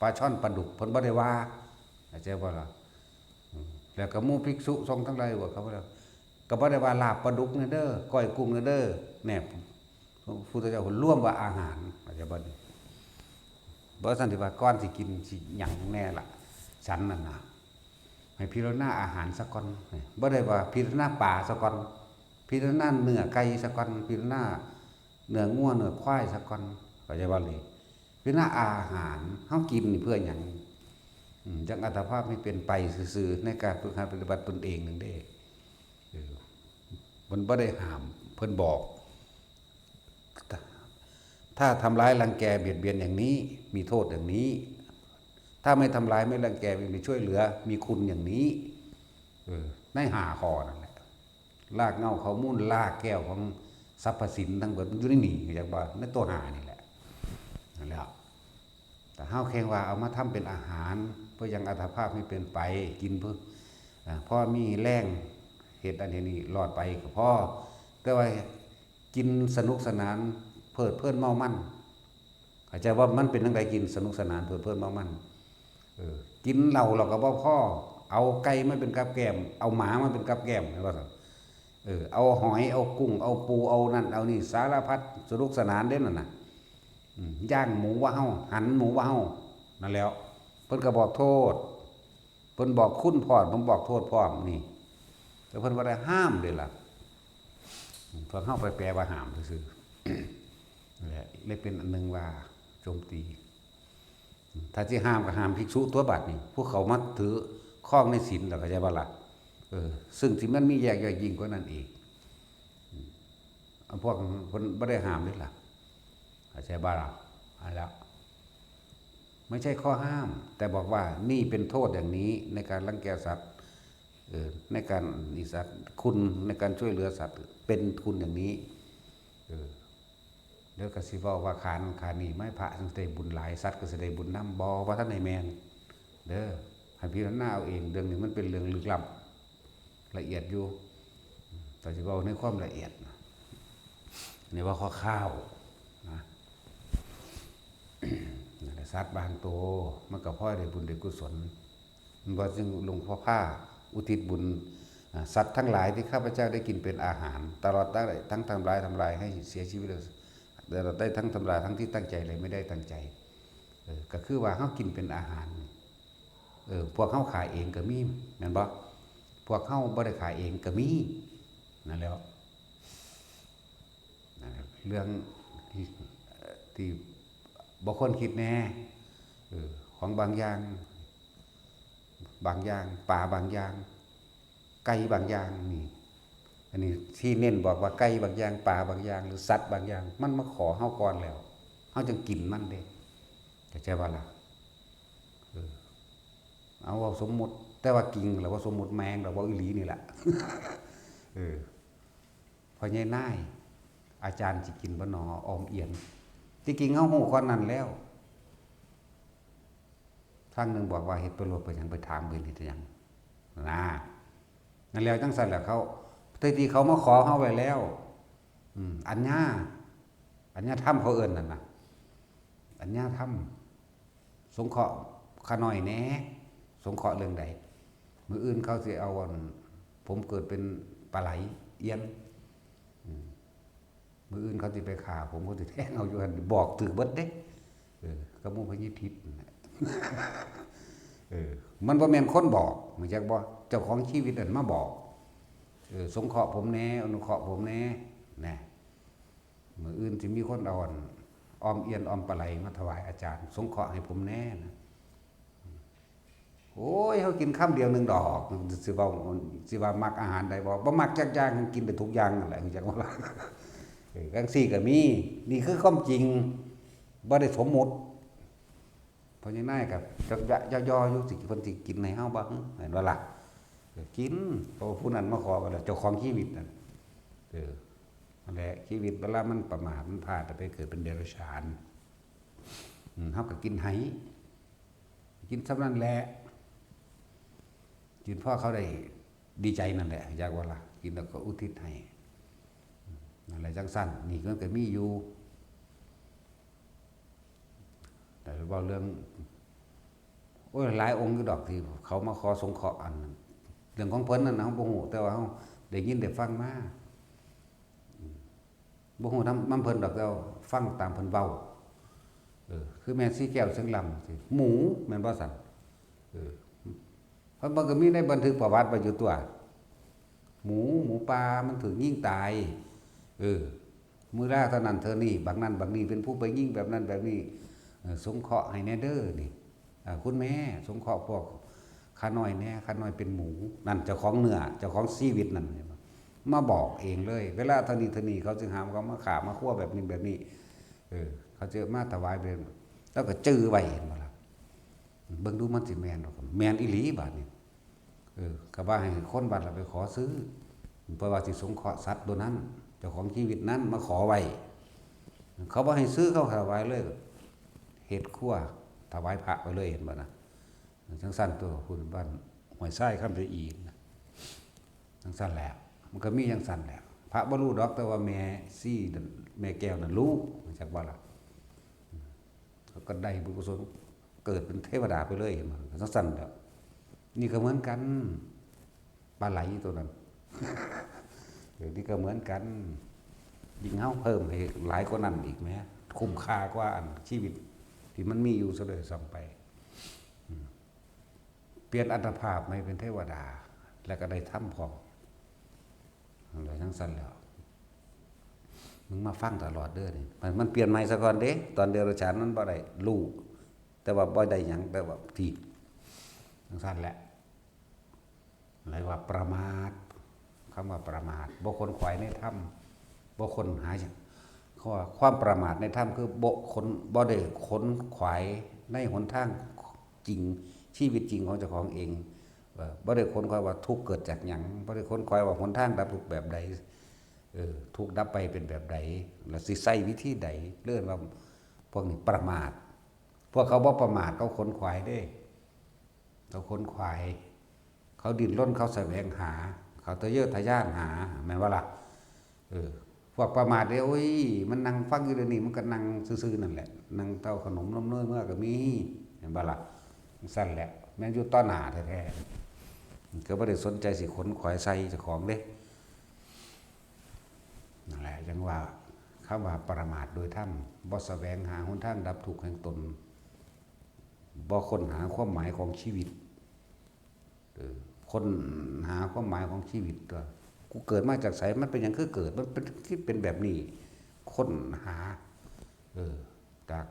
ปลาช่อนปลาดุก เพิ่นบ่ได้ว่า เข้าใจบ่ล่ะ อืม แล้วก็หมู่ภิกษุสงฆ์ทั้งหลายว่าเขาบ่ได้ ก็บ่ได้ว่าลาบปลาดุกแน่เด้อ ก้อยกุ้งแน่เด้อ แน่ พุทธเจ้าเพิ่นรวมว่าอาหาร เข้าใจบ่นี่ บ่ซั่นสิว่าก่อนสิกินสิหยังแน่ล่ะ ฉันนั่นน่ะ ให้พิจารณาอาหารซะก่อน บ่ได้ว่าพิจารณาปลาซะก่อน พิจารณาเนื้อไก่ซะก่อน พิจารณาเนื้องัวเนื้อควายซะก่อน เข้าใจบ่นี่ พิจารณาอาหาร เฮากินนี่เพื่อหยัง อืม จั่งอัตภาพให้เป็นไปซื่อๆ ในการฝึกหัดปฏิบัติตนเองนั่นเด้ เออ มันบ่ได้ห้าม เพิ่นบอก ถ้าทำร้ายรังแกเบียดเบียนอย่างนี้ มีโทษอย่างนี้ ถ้าไม่ทำร้ายไม่รังแกไม่ช่วยเหลือ มีคุณอย่างนี้ เออ ในห้าข้อนั่นแหละ รากเหง้าข้อมูล รากแก้วของสรรพสินทั้งเบิดมันอยู่ในนี่ อยากว่าในตัวห้านี่แหละ นั่นแหละ แต่เฮาแค่ว่าเอามาทำเป็นอาหาร เพื่อยังอัตภาพให้เป็นไป กินเพื่อ อ่า พอมีแรงเฮ็ดอันเฮ็ดนี่รอดไปก็พอ แต่ว่ากินสนุกสนานเพลิดเพลินเมามัน เข้าใจว่ามันเป็นจั่งใด กินสนุกสนานเพลิดเพลินเมามัน เออ กินเหล้าเราก็บ่พอ เอาไก่มาเป็นกับแกล้ม เอาหมามาเป็นกับแกล้ม แม่นบ่ซั่น เออ เอาหอย เอากุ้ง เอาปู เอานั่น เอานี่ สารพัดสนุกสนานเด้นั่นน่ะ อืม ย่างหมูว่าเฮา หั่นหมูว่าเฮา นั่นแหล้ว เพิ่นก็บอกโทษ เพิ่นบอกคุณพร้อม เพิ่นบอกโทษพร้อม นี่ แต่เพิ่นบ่ได้ห้ามเด้ล่ะ พวกเฮาไปแปลว่าห้ามซื่อๆ นั่นแหละ เลยเป็นอันหนึ่งว่าโจมตี ถ้าสิห้ามก็ห้ามภิกษุตั๊วบัดนี่ พวกเขามาถือครองในศีลแล้ว เข้าใจบ่ล่ะ เออ ซึ่งที่มันมีแยกย่อยยิ่งกว่านั้นอีก อืม อันพวกเพิ่นบ่ได้ห้ามเด้ล่ะ เข้าใจบ่ล่ะ อันละ ไม่ใช่ข้อห้าม แต่บอกว่านี่เป็นโทษอย่างนี้ในการรังแกสัตว์ เออ ในการนี่สัตว์ คุณในการช่วยเหลือสัตว์ เป็นคุณอย่างนี้ เออ เดี๋ยวก็สิเว้าว่าขานั้นขานี้ ไม้พระจั่งสิได้บุญหลาย สัตว์ก็สิได้บุญนำ บ่ บ่ทันได้แม่น เด้อ ให้พิจารณาเอาเอง เรื่องนี้มันเป็นเรื่องลึกลับ ละเอียดอยู่ แต่สิเว้าในความละเอียดนะ นี่ว่าข้อข้าวนะ นั่นแหละ สัตว์บางตัว มันก็พลอยได้บุญได้กุศล มันว่าจึงหลวงพ่อพาอุทิศบุญ อ่า สัตว์ทั้งหลายที่ข้าพเจ้าได้กินเป็นอาหาร ตลอดได้ทั้งทำลาย ทำลายให้เสียชีวิต ตลอดได้ทั้งทำลายทั้งที่ตั้งใจและไม่ได้ตั้งใจ เออ ก็คือว่าเฮากินเป็นอาหาร เออ พวกเฮาขายเองก็มี แม่นบ่ พวกเฮาบ่ได้ขายเองก็มี นั่นแหล้ว นั่นแหละ เรื่องที่ เอ่อ ที่บ่ควรคิดแน่ เออ ของบางอย่าง บางอย่าง ปลาบางอย่าง ไก่บางอย่างนี่ อันนี้ที่เน้นบอกว่าไก่บางอย่าง ปลาบางอย่าง หรือสัตว์บางอย่าง มันมาขอเฮาก่อนแล้ว เฮาจึงกินมันเด้ เข้าใจบ่ล่ะ เออ เอา เว้าสมมุติ แต่ว่ากิ่ง แล้วว่าสมมุติแมง แล้วว่าอีหลีนี่แหละ เออ พ่อใหญ่นาย อาจารย์สิกินบ่หนอ ออมเอียน ที่จริงเฮาฮู้ก่อนนั้นแล้ว ทางหนึ่งบอกว่าเฮ็ดไปโลด ไปหยัง ไปถามเพิ่นเฮ็ดหยัง นะ นั่นแล้วจังซั่นแหละ เขา แต่ที่เขามาขอเฮาไว้แล้ว อืม อัญญา อัญญาธรรมเขาเอิ้นนั่นน่ะ อัญญาธรรม สงเคราะห์ข้าน้อยแหน่ สงเคราะห์เรื่องใด มื้ออื่นเขาสิเอาอัน ผมเกิดเป็นปลาไหลเอียน อืม มื้ออื่นเขาสิไปฆ่าผม เขาสิแทงเอาอยู่หั่น บอกถืกเบิดเด้ เออ กับหมู่พญาทิพย์นั่นแหละ เออ มันบ่แม่นคนบอก รู้จักบ่ เจ้าของชีวิตนั่นมาบอก เออ สงเคราะห์ผมแหน่ อนุเคราะห์ผมแหน่ แหน่ มื้ออื่นสิมีคนเอาอัน ออมเอียนออมปลาไหลมาถวายอาจารย์ สงเคราะห์ให้ผมแหน่นะ โอ้ย เฮากินคำเดียวหนึ่งดอก สิเว้า สิว่ามักอาหารใดบ่ บ่มักจักอย่าง กินได้ทุกอย่างนั่นแหละ รู้จักบ่ล่ะ เออ จังซี่ก็มี นี่คือความจริง บ่ได้สมมุติ พ่อใหญ่นายก็จักยะยอๆอยู่ สิ เพิ่นสิกินให้เฮาบ่ เห็นบ่ล่ะ ก็กิน เพราะว่าผู้นั้นมาขอก็แล้ว เจ้าของชีวิตนั่น เออ นั่นแหละ ชีวิตเวลามันประมาท มันพลาด ไปเกิดเป็นเดรัจฉาน อืม เฮาก็กินให้ กินส่ำนั้นแหละ กินพอเขาได้ดีใจนั่นแหละ อยากว่าล่ะ กินแล้วก็อุทิศให้ นั่นแหละจังซั่น นี่มันก็มีอยู่ แต่เว้าเรื่อง โอ้ย หลายองค์อยู่ดอกที่เขามาขอสงเคราะห์อันนั้น เรื่องของเพิ่นนั่นนะ เฮาบ่ฮู้ แต่ว่าเฮาได้ยินได้ฟังมา อืม บ่ฮู้นำ นำเพิ่นดอก แต่ว่าฟังตามเพิ่นเว้า เออ คือแม่ศรีแก้วเสียงลำสิ หมู แม่นบ่ซั่น เออ เพิ่น เพิ่นก็มีในบันทึกประวัติไว้อยู่ตัว หมู หมูป่ามันถูกยิงตาย เออ มื้อละเท่านั้นเท่านี้ บักนั้นบักนี้เป็นผู้ไปยิงแบบนั้นแบบนี้ เออ สงเคราะห์ให้แหน่เด้อนี่ อ่า คุณแม่ สงเคราะห์พวกข้าน้อยแหน่ ข้าน้อยเป็นหมู นั่นเจ้าของเนื้อ เจ้าของชีวิตนั่น มาบอกเองเลย เวลาเท่านี้เท่านี้ เขาจึงหามเขามาฆ่ามาคั่วแบบนี้แบบนี้ เออ เขาจะมาถวายเป็น แล้วก็จื่อไว้ เห็นบ่ล่ะ เบิ่งดูมันสิแม่นบ่ แม่นอีหลีบาดนี้ เออ ก็ว่าให้คนวัดละไปขอซื้อ เพราะว่าสิสงเคราะห์สัตว์ตัวนั้น เจ้าของชีวิตนั้นมาขอไว้ เขาบ่ให้ซื้อ เขาถวายเลย เฮ็ดครัวถวายพระไปเลย เห็นบ่นะ จังซั่นตัว คุณบ้านห้วยทรายคำชะอีนะ จังซั่นแหละ มันก็มีจังซั่นแหละ พระบ่รู้ดอก แต่ว่าแม่ชีนั่น แม่แก้วนั่นรู้ จักบ่ล่ะ เขาก็ได้บุญกุศล เกิดเป็นเทวดาไปเลย เห็นบ่ จังซั่นแหละ นี่ก็เหมือนกัน ปลาไหลตัวนั้น เดี๋ยวนี้ก็เหมือนกัน ยิ่งเฮาเพิ่มให้หลายกว่านั้นอีกแหม คุ้มค่ากว่าอันชีวิตที่มันมีอยู่ซะด้วยซ้ำไป อืม เปลี่ยนอัตภาพมาเป็นเทวดา แล้วก็ได้ธรรมพร้อม อะไรทั้งสั้นแล้ว มึงมาฟังตลอดเด้อนี่ มัน มันเปลี่ยนใหม่ซะก่อนเด้ ตอนเดรัจฉานมันบ่ได้รู้ แต่ว่าบ่ได้หยัง แต่ว่าที่ทั้งสั้นแหละ เรียกว่าประมาท คำว่าประมาท บ่ขนขวายในธรรม บ่ค้นหาหยัง เขาว่าความประมาทในธรรมคือบ่ค้น บ่ได้ค้นขวายในหนทางจริง ชีวิตจริงของเจ้าของเอง เอ่อ บ่ได้ค้นขวายว่าทุกข์เกิดจากหยัง บ่ได้ค้นขวายว่าหนทางดับทุกข์แบบใด เออ ทุกข์ดับไปเป็นแบบใด แล้วสิใช้วิธีใด เรียกว่าพวกนี้ประมาท พวกเขาบ่ประมาท เขาค้นขวายเด้ เขาค้นขวาย เขาดิ้นรน เขาแสวงหา เขาทะเยอทะยานหา แม่นบ่ล่ะ เออ พวกประมาทเด้ โอ้ย มันนั่งฟังอยู่เดี๋ยวนี้ มันก็นั่งซื่อๆนั่นแหละ นั่งเต้าขนมนมเนยเมื่อก็มี แม่นบ่ล่ะ จั่งซั่นแหละ แม่นอยู่ต่อหน้าแท้ๆ ก็บ่ได้สนใจสิค้นขวายใส่เจ้าของเด้ นั่นแหละ จั่งว่า คำว่าประมาทโดยธรรม บ่แสวงหาหนทางดับทุกข์แห่งตน บ่ค้นหาความหมายของชีวิต เออ ค้นหาความหมายของชีวิตตัว กูเกิดมาจากไส มันเป็นหยังคือเกิด มันเป็น คิดเป็นแบบนี้ ค้นหา เออ จาก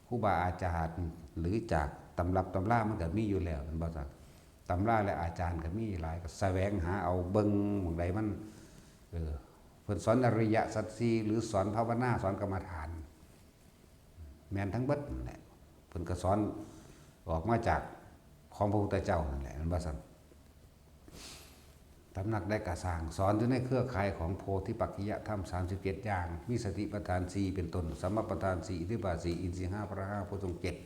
ครูบาอาจารย์ หรือจากตำรับตำรามันก็มีอยู่แล้ว แม่นบ่จ๊ะ ตำราและอาจารย์ก็มีหลาย ก็แสวงหาเอา เบิ่งหม่องใดมัน เออ เพิ่นสอนอริยสัจสี่ หรือสอนภาวนา สอนกรรมฐาน แม่นทั้งเบิดนั่นแหละ เพิ่นก็สอนออกมาจาก ของพระพุทธเจ้านั่นแหละ แม่นบ่ซั่น ตำหนักใดก็ซ่าง สอนอยู่ในเครือข่ายของโพธิปักขิยธรรม สามสิบเจ็ด อย่าง มีสติปัฏฐานสี่เป็นต้น สัมมาปัฏฐานสี่ อิทธิบาทสี่ อินทรีย์ห้า พละห้า โพชฌงค์เจ็ด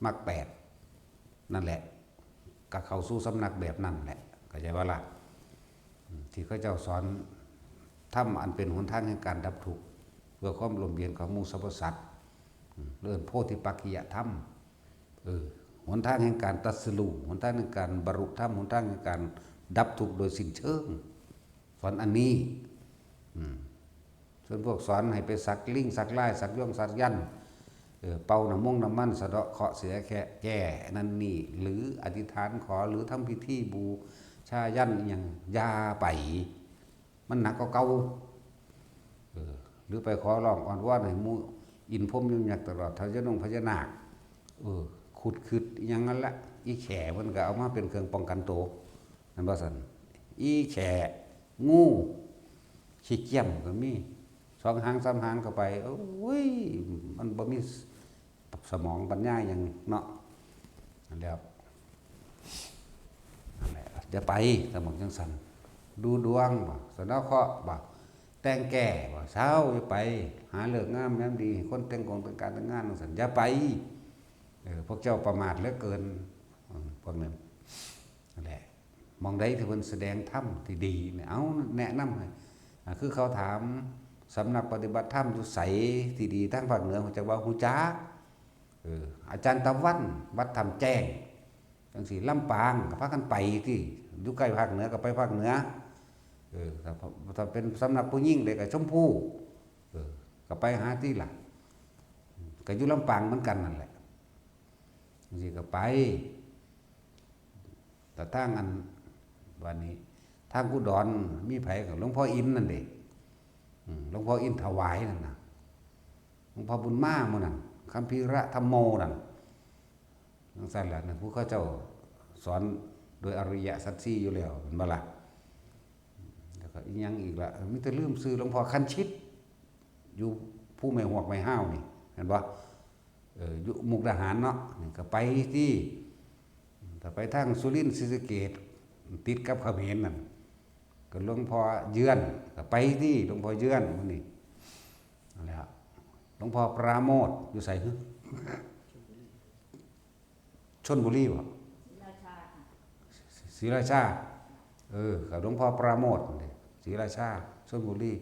มรรคแปด นั่นแหละ ก็เข้าสู่สำนักแบบนั้นแหละ เข้าใจบ่ล่ะ อืม ที่เขาเจ้าสอนธรรมอันเป็นหนทางแห่งการดับทุกข์ เพื่อความร่มเย็นของหมู่สรรพสัตว์ อืม เอิ้นโพธิปักขิยธรรม เออ หนทางแห่งการตรัสรู้ หนทางแห่งการบรรลุธรรม หนทางแห่งการดับทุกข์โดยสิ้นเชิง สอนอันนี้ อืม ส่วนพวกสอนให้ไปสักลิงสักลาย สักยวงสักยันต์ เออ เป่าน้ำมงน้ำมัน สะเดาะเคราะห์เสือแคะแก้นั่นนี่ หรืออธิษฐานขอ หรือทำพิธีบูชายันต์อิหยัง อย่าไป มันหนักกว่าเก่า เออ หรือไปขอร้องอ้อนวอนให้หมู่อินทร์พรหมยมยักษ์ตลอด เทวยดงพญานาค เออ ขุดขึ้นอิหยังนั่นละ อีแข่มันก็เอามาเป็นเครื่องป้องกันตัว แม่นบ่ซั่น อีแข่ งู ขี้เกียมก็มี สองหางสามหางเข้าไป โอ้ย มันบ่มีสมองปัญญาหยังเนาะ นั่นแหละ นั่นแหละ อย่าไป สมองจังซั่น ดูดวงบ่ สะเดาะเคราะห์บ่ แต่งแก้บ่ เซา อย่าไป หาฤกษ์งามยามดี ให้คนแต่งกงแต่งการแต่งงานจังซั่น อย่าไป เออ พวกเจ้าประมาทเหลือเกิน อืม พวกนั้น นั่นแหละ หม่องใดที่เพิ่นแสดงธรรมที่ดีเนี่ย เอาแนะนำให้ อ่า คือเขาถาม สำนักปฏิบัติธรรมอยู่ไสที่ดีทางภาคเหนือ ฮู้จักบ่ ฮู้จัก เออ อาจารย์ตะวัน วัดถ้ำแจ้ง จังซี่ ลำปางก็พากันไปติ อยู่ใกล้ภาคเหนือก็ไปภาคเหนือ เออ ถ้า ถ้าเป็นสำนักผู้หญิงเด้ก็ชมพู เออ ก็ไปหาติล่ะ ก็อยู่ลำปางเหมือนกันนั่นแหละ จังซี่ก็ไป แต่ทางอัน บัดนี้ ทางอุดรมีไผก็หลวงพ่ออินนั่นเด้ อืม หลวงพ่ออินถวายนั่นน่ะ หลวงพ่อบุญมาหมู่นั่น คัมภีระธัมโมนั่น จังซั่นล่ะ นั่นผู้เขาเจ้าสอนโดยอริยสัจสี่อยู่แล้ว แม่นบ่ล่ะ แล้วก็อีหยังอีกล่ะ มีแต่ลืมชื่อ หลวงพ่อคันชิต อยู่ภูแม่ฮวกแม่ฮาวนี่ แม่นบ่ เออ อยู่มุกดาหารเนาะ นี่ก็ไปติ ถ้าไปทางสุรินทร์ศรีสะเกษ ติดกับเขมรนั่น ก็หลวงพ่อเยือน ก็ไปติ หลวงพ่อเยือนหมู่นี่ นั่นแหละ หลวงพ่อปราโมทย์อยู่ไสหึ ชลบุรีบ่ ศรีราชา เออ กับหลวงพ่อปราโมทย์นี่ ศรีราชา ชลบุรี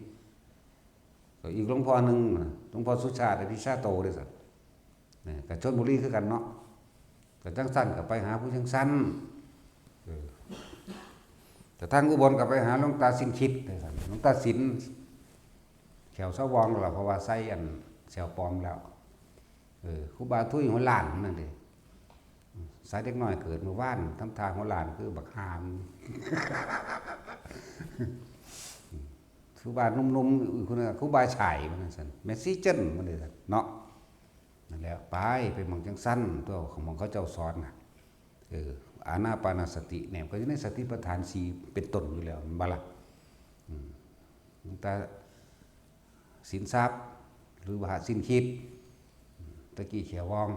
ก็อีกหลวงพ่อหนึ่งน่ะ หลวงพ่อสุชาติ อภิชาโตเด้ซั่น นี่ก็ชลบุรีคือกันเนาะ ก็จังซั่นก็ไปหาผู้จังซั่น เออ แต่ทางอุบลก็ไปหาหลวงตาสินคิดเด้ซั่น หลวงตาสิน แขวสะวองแล้วล่ะ เพราะว่าใส่อันแขวปลอมแล้ว เออ ครูบาทุยหัวล้านนั่นเด้ สายเด็กน้อยเกิดมื้อวาน ทำท่าหัวล้านคือบักห่า ครูบาหนุ่มๆ อีกคนนึง ครูบาฉ่าย ว่าซั่น แม่ชีเจิ้น ว่าซั่นเนาะ นั่นแหละ ไป ไปหม่องจังซั่น ตัวของหม่องเขาเจ้าสอนน่ะ เออ อานาปานสติเนี่ย ก็อยู่ในสติปัฏฐานสี่เป็นต้นอยู่แล้ว แม่นบ่ล่ะ อืม แต่สินทรัพย์ หรือว่าสินคิด ตะกี้เขียววอง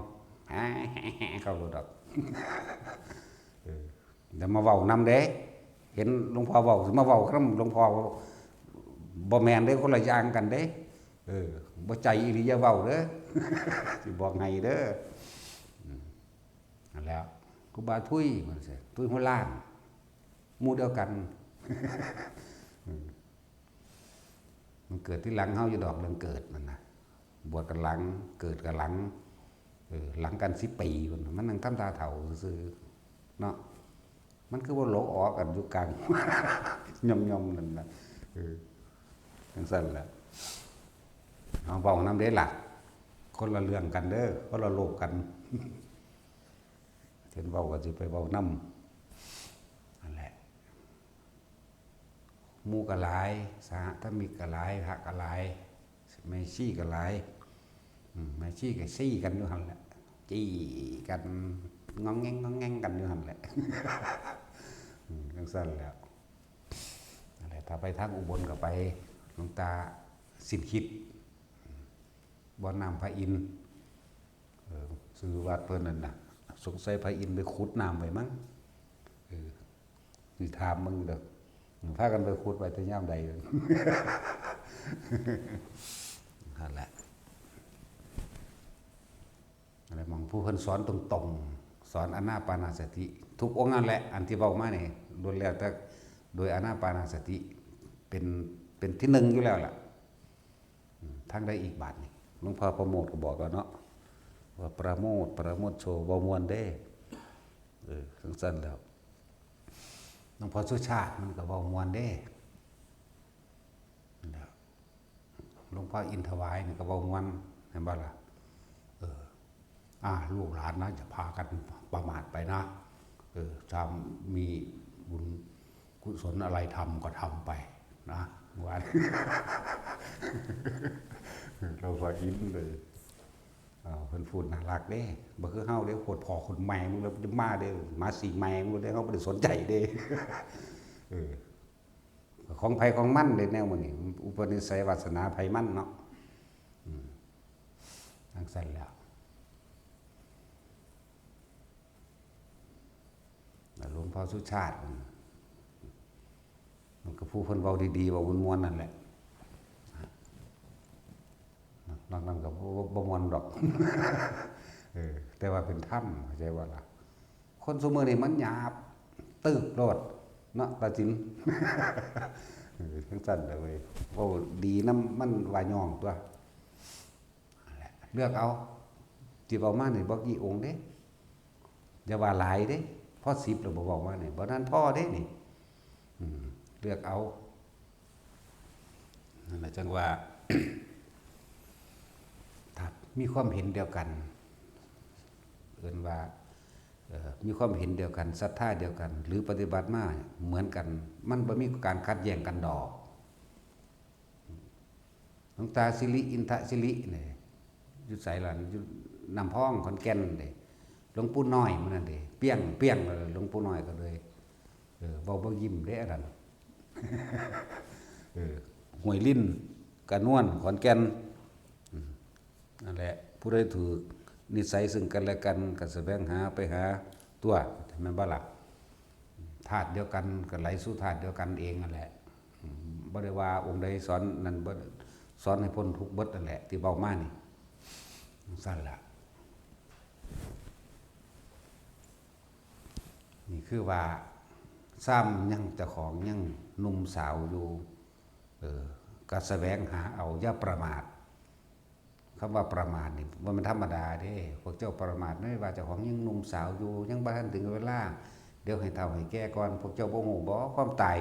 เข้าโลดดอก เออ อย่ามาเว้านำเด้ เห็นหลวงพ่อเว้า สิมาเว้านำหลวงพ่อ บ่แม่นเด้ คนละอย่างกันเด้ เออ บ่ใจอีหลีอย่าเว้าเด้อ สิบอกให้เด้อ อืม นั่นแหละ ครูบาทุย ว่าซั่น ทุยหัวล้าน หมู่เดียวกัน อืม มันเกิดทีหลังเฮาอยู่ดอก เรื่องเกิดมันน่ะ บวชกันหลัง เกิดกันหลัง เออ หลังกันสิบปีพุ้น มันนั่งทำท่าเฒ่าซื่อๆ เนาะ มันคือบ่หลงออกกันอยู่กลาง ย่อมๆ นั่นน่ะ เออ จังซั่นแหละ เอาเว้านำเด้ล่ะ คนละเรื่องกันเด้อ คนละโลกกัน เพิ่นเว้าก็สิไปเว้านำ นั่นแหละ หมู่ก็หลาย สหธรรมิกก็หลาย พระก็หลาย แม่ชีก็หลาย อืม แม่ชีก็ซี้กันอยู่หั่นแหละ จี้กัน งองแงงงองแงงกันอยู่หั่นแหละ อืม จังซั่นแหละ นั่นแหละ ถ้าไปทางอุบลก็ไปหลวงตาสินคิด บ่อน้ำพระอินทร์ เออ ชื่อวัดเพิ่นนั่นน่ะ สงสัยพระอินทร์ไปขุดน้ำไว้มั้ง เออ สิถามมึงเด้อ พากันไปขุดไว้แต่ยามใด นั่นแหละ อะไรมองผู้เพิ่นสอนตรงๆ สอนอานาปานสติ ทุกองค์นั่นแหละ อันที่เว้ามานี่ล้วนแล้วแต่โดยอานาปานสติ เป็น เป็นที่หนึ่งอยู่แล้วล่ะ อืม ทางใดอีกบาดนี่ หลวงพ่อประโมทก็บอกแล้วเนาะ ว่าประโมท ประโมทโช เว้าม่วนเด้ เออ จั่งซั้นแล้ว หลวงพ่อสุชาติมันก็เว้าม่วนเด้ นั่นแหละ หลวงพ่ออินทวายนี่ก็เว้าม่วน เห็นบ่ล่ะ เออ อ่า ลูกหลานนะ อย่าพากันประมาทไปนะ เออ ถ้ามีบุญกุศลอะไรทำก็ทำไปนะ ว่า หลวงพ่ออินเลย เออ เพิ่นพูดน่ารักเด้ บ่คือเฮาเด้ โคตรพ่อโคตรแม่มึงแล้วจะมาเด้ มาสิแม่มึงเด้ เฮาบ่ได้สนใจเด้ เออ ของไผของมันเด้ แนวมื้อนี้ อุปนิสัยวาสนาไผมันเนาะ อืม จั่งซั้นแล้ว หลวงพ่อสุชาติ มันก็ผู้เพิ่นเว้าดีๆ เว้าม่วนๆ นั่นแหละ นอกนั้นก็บ่ บ่ บ่ม่วนดอก เออ แต่ว่าเป็นธรรม เข้าใจบ่ล่ะ คนซุมื้อนี้มันหยาบ ตึกโลด เนาะ ตาจิ๋ม เออ จั่งซั้นแหละเว้ย เว้าดีนำมันว่าย่องตั๊ว นั่นแหละ เลือกเอา ที่เว้ามานี่บ่กี่องค์เด้ อย่าว่าหลายเด้ พอสิบแล้วบ่เว้ามานี่ บ่ทันพอเด้นี่ อืม เลือกเอา นั่นแหละจั่งว่า ถ้ามีความเห็นเดียวกัน เอิ้นว่า เอ่อ มีความเห็นเดียวกัน ศรัทธาเดียวกัน หรือปฏิบัติมาเหมือนกัน มันบ่มีการขัดแย้งกันดอก หลวงตาสิริ อินทสิรินี่ อยู่ไสล่ะ อยู่น้ำพอง ขอนแก่นเด้ หลวงปู่น้อยมื้อนั้นเด้ เปี้ยง เปี้ยงเลย หลวงปู่น้อยก็เลย เออ เว้าบ่ยิ้มเด้อันนั้น เออ ห้วยลิ้น กระนวน ขอนแก่น อืม นั่นแหละ ผู้ใดถืกนิสัยซึ่งกันและกัน ก็แสวงหาไปหาตั๊ว แม่นบ่ล่ะ ธาตุเดียวกันก็ไหลสู่ธาตุเดียวกันเองนั่นแหละ อืม บ่ได้ว่าองค์ใดสอนนั่น บ่ สอนให้พ้นทุกข์เบิดนั่นแหละ ที่เว้ามานี่ จั่งซั้นล่ะ นี่คือว่า ซ้ำยังเจ้าของยังหนุ่มสาวอยู่ เออ ก็แสวงหาเอา อย่าประมาท คำว่าประมาทนี่บ่แม่นธรรมดาเด้ พวกเจ้าประมาทในว่าเจ้าของยังหนุ่มสาวอยู่ ยังบ่ทันถึงเวลา เดี๋ยวให้เฒ่าให้แก่ก่อน พวกเจ้าบ่ฮู้บ่ ความตาย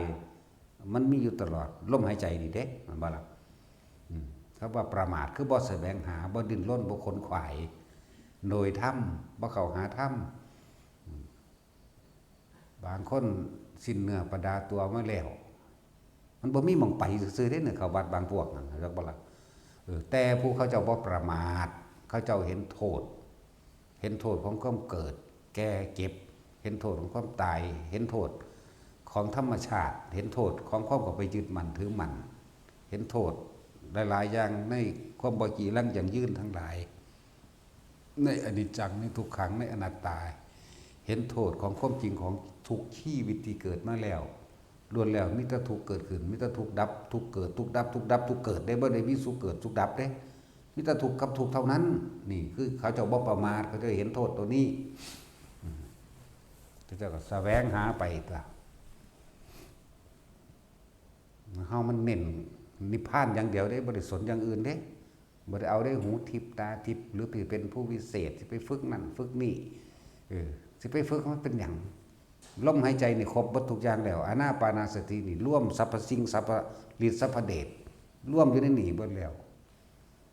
มันมีอยู่ตลอด ลมหายใจนี่เด้ แม่นบ่ล่ะ อืม คำว่าประมาทคือบ่แสวงหา บ่ดิ้นรน บ่ขนขวาย โดยธรรม บ่เข้าหาธรรม อืม บางคนสิ้นเนื้อประดาตัวมาแล้ว มันบ่มีหม่องไปซื่อๆเด้เนี่ย เข้าวัดบางพวกนั่น จักบ่ล่ะ เออ แต่ผู้เขาเจ้าบ่ประมาท เขาเจ้าเห็นโทษ เห็นโทษของความเกิด แก่ เจ็บ เห็นโทษของความตาย เห็นโทษของธรรมชาติ เห็นโทษของความเข้าไปยึดมั่นถือมั่น เห็นโทษหลายๆอย่างในความบ่จีรังยั่งยืนทั้งหลาย ในอนิจจัง ในทุกขัง ในอนัตตา เห็นโทษของความจริงของทุกชีวิตที่เกิดมาแล้ว ล้วนแล้วมีแต่ทุกข์เกิดขึ้น มีแต่ทุกข์ดับ ทุกข์เกิด ทุกข์ดับ ทุกข์ดับ ทุกข์เกิดเด้ บ่ได้มีสุขเกิดสุขดับเด้ มีแต่ทุกข์กับทุกข์เท่านั้น นี่คือเขาเจ้าบ่ประมาท เขาเจ้าเห็นโทษตัวนี้ อืม เขาเจ้าก็แสวงหาไปตั๊ว เฮามันเน้นนิพพานอย่างเดียวเด้ บ่ได้สนอย่างอื่นเด้ บ่ได้เอาได้หูทิพย์ตาทิพย์ หรือไปเป็นผู้วิเศษ สิไปฝึกนั่นฝึกนี่ เออ สิไปฝึกมันเป็นหยัง ลมหายใจนี่ครบเบิดทุกอย่างแล้ว อานาปานสตินี่รวมสรรพสิ่ง สรรพฤทธิ์ สรรพเดช รวมอยู่ในนี่เบิดแล้ว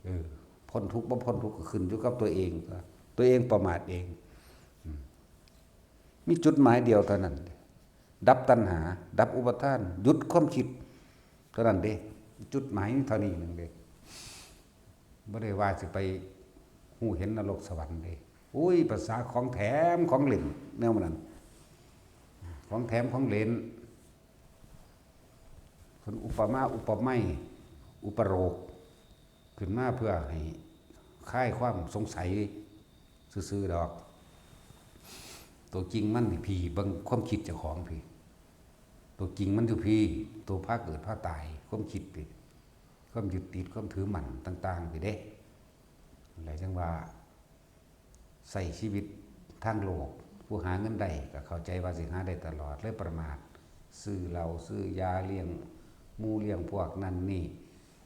เออ พ้นทุกข์บ่พ้นทุกข์ก็ขึ้นอยู่กับตัวเอง ตัวเองประมาทเอง อืม มีจุดหมายเดียวเท่านั้น ดับตัณหา ดับอุปาทาน หยุดความคิด เท่านั้นเด้ จุดหมายมีเท่านี้หนึ่งเด้ บ่ได้ว่าสิไปฮู้เห็นนรกสวรรค์เด้ อุ้ย ภาษาของแถมของเล่น แนวนั้น ของแถมของเล่น เพิ่นอุปมาอุปไมย อุปโลก ขึ้นมาเพื่อให้คลายความสงสัยซื่อๆดอก ตัวจริงมันนี่พี้ เบิ่งความคิดเจ้าของพี้ ตัวจริงมันอยู่พี้ ตัวพาเกิดพาตาย ความคิดพี้ ความยึดติด ความถือมั่นต่างๆพี้เด้ แล้วจั่งว่า ใช้ชีวิตทางโลก ผู้หาเงินได้ก็เข้าใจว่าสิหาได้ตลอด เลยประมาท ซื้อเหล้า ซื้อยา เลี้ยงหมู่เลี้ยงพวกนั่นนี่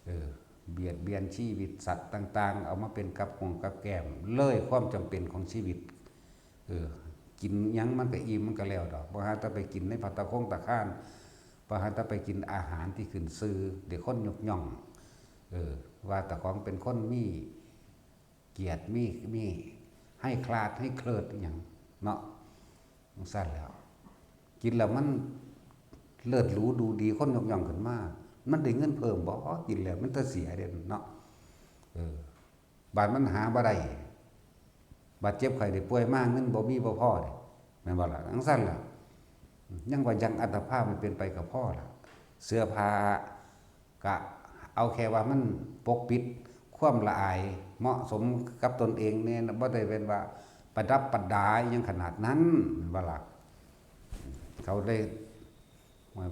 เออ เบียดเบียนชีวิตสัตว์ต่างๆ เอามาเป็นกับของกับแกล้ม เลยความจำเป็นของชีวิต เออ กินหยังมันก็อิ่มมันก็แล้วดอก บ่หาแต่ไปกินในภัตตาคงตาคาร บ่หาแต่ไปกินอาหารที่ขึ้นชื่อ เดี๋ยวคนยกย่อง เออ ว่าแต่ของเป็นคนมีเกียรติ มี มีให้คลาดให้เคลิดอหย่างเนาะ จั่งซั้นแล้ว กินแล้วมันเลิศหรูดูดี คนยกย่องขึ้นมา มันได้เงินเพิ่มบ่ กินแล้วมันแต่เสียเด้เนาะ เออ บาดมันหาบ่ได้ บาดเจ็บไข้ได้ป่วยมา เงินบ่มีบ่พอเด้ แม่นบ่ล่ะ จั่งซั้นล่ะ ยังว่ายังอัตภาพมันเป็นไปก็พอล่ะ เสื้อผ้าก็เอาแค่ว่ามันปกปิดความละอาย เหมาะสมกับตนเองแน่ บ่ได้เป็นว่าประดับประดาอิหยังขนาดนั้น แม่นบ่ล่ะ เขาได้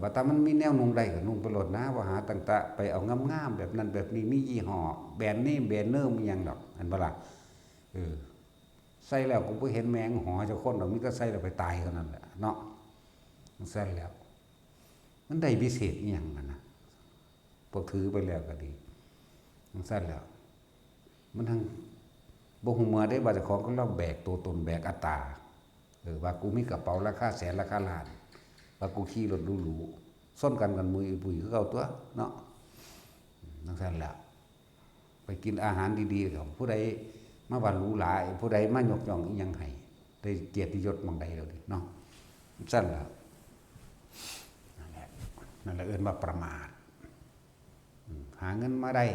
ว่าถ้ามันมีแนวนุ่งได้ก็นุ่งไปโลดนะ บ่หาตั้งแต่ไปเอางามๆแบบนั้นแบบนี้ มียี่ห้อ แบรนด์เนม แบรนด์เนิมอิหยังดอก แม่นบ่ล่ะ เออ ใส่แล้วก็บ่เห็นแม่งหอจักคนดอก มีแต่ใส่แล้วไปตายเท่านั้นแหละเนาะ จั่งซั้นแล้ว มันได้พิเศษอิหยังหั่นนะ พวกถือไปแล้วก็ดี จั่งซั้นแล้ว มันทั้งบ่ฮู้เมื่อเด้ ว่าเจ้าของก็ลองแบกตัวตน แบกอัตตา เออ ว่ากูมีกระเป๋าราคาแสนราคาล้าน ว่ากูขี่รถหรูๆ ชนกันกันมุยปุยคือเก่าตั๊วเนาะ จั่งซั้นแหละ ไปกินอาหารดีๆ ของผู้ใดมาว่าหรูหรา ผู้ใดมายกย่องอิหยังให้ ได้เกียรติยศหม่องใดแล้วนี่เนาะ จั่งซั้นแหละ นั่นแหละ นั่นแหละเอิ้นว่าประมาท อืม หาเงินมาได้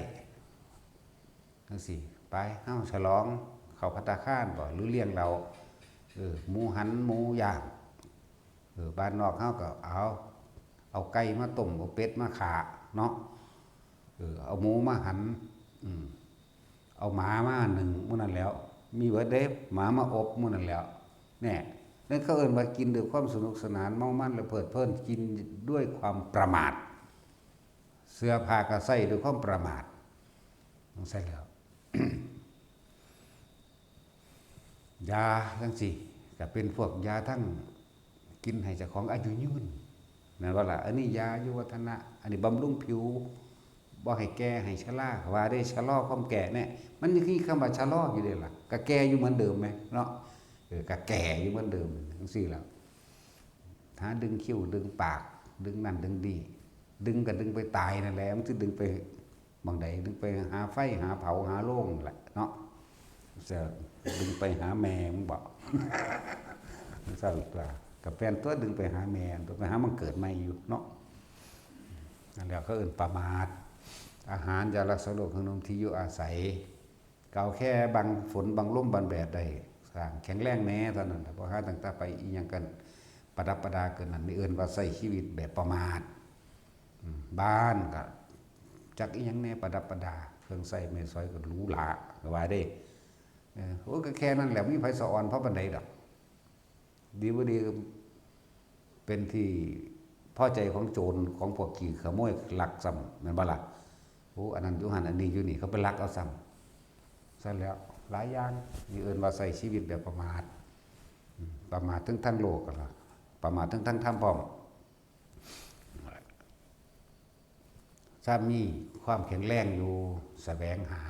จั่งซี้ ไป เฮาฉลอง เข้าภัตตาคารบ่ หรือเลี้ยงเหล้า เออ หมูหัน หมูย่าง เออ บ้านนอกเฮาก็เอา เอาไก่มาต้ม เอาเป็ดมาฆ่าเนาะ เออ เอาหมูมาหัน อืม เอาหมามานึ่งมื้อนั้นแหล้ว มีเบิดเด้ หมามาอบมื้อนั้นแหล้ว แน่ นั่นเขาเอิ้นว่ากินด้วยความสนุกสนาน เมามันและเพลิดเพลิน กินด้วยความประมาท เสื้อผ้าก็ใส่ด้วยความประมาท จั่งซั้นแล้ว ยาจั่งซี้ ก็เป็นพวกยาทั้งกินให้เจ้าของอายุยืน แม่นบ่ล่ะ อันนี้ยาอายุวัฒนะ อันนี้บำรุงผิว บ่ให้แก่ให้ชรา ว่าได้ชะลอความแก่แน่ มันยังมีคำว่าชะลออยู่เด้ล่ะ ก็แก่อยู่เหมือนเดิมแหมเนาะ เออ ก็แก่อยู่เหมือนเดิม จั่งซี้แล้ว หาดึงคิ้วดึงปาก ดึงนั่นดึงนี่ ดึงก็ดึงไปตายนั่นแหละ มันสิดึงไปหม่องใด ดึงไปหาไฟ หาเผา หาโลงนั่นแหละเนาะ จะดึงไปหาแม่มึงบ่ จั่งซั้นตัว ก็แม่นตั๊ว ดึงไปหาแม่ตั๊ว ไปหาหม่องเกิดใหม่อยู่เนาะ นั่นแหละเขาเอิ้นประมาท อาหาร ยารักษาโรค เครื่องนุ่ง ที่อยู่อาศัย ก็เอาแค่บังฝนบังลมบังแดดได้ สร้างแข็งแรงแน่เท่านั้นล่ะ บ่หาตั้งแต่ไปอิหยังกันประดับประดาเกินนั้น นี่เอิ้นว่าใช้ชีวิตแบบประมาท อืม บ้านก็จักอิหยังแน่ประดับประดา เครื่องใช้ไม้สอยก็หรูหรา ก็ว่าเด้ เออ โอ้ ก็แค่นั้นแหละ มีไผสะออนเพราะปานใดดอก ดีบ่ดีก็เป็นที่พอใจของโจร ของพวกขี้ขโมยลักซ้ำ แม่นบ่ล่ะ โอ้ อันนั้นอยู่หั่น อันนี้อยู่นี่ เขาไปลักเอาซ้ำ ซั้นแล้ว หลายอย่าง นี่เอิ้นว่าใช้ชีวิตแบบประมาท อืม ประมาททั้งทางโลกก็ล่ะ ประมาททั้งทางธรรมพร้อม ถ้ามีความแข็งแรงอยู่ แสวงหา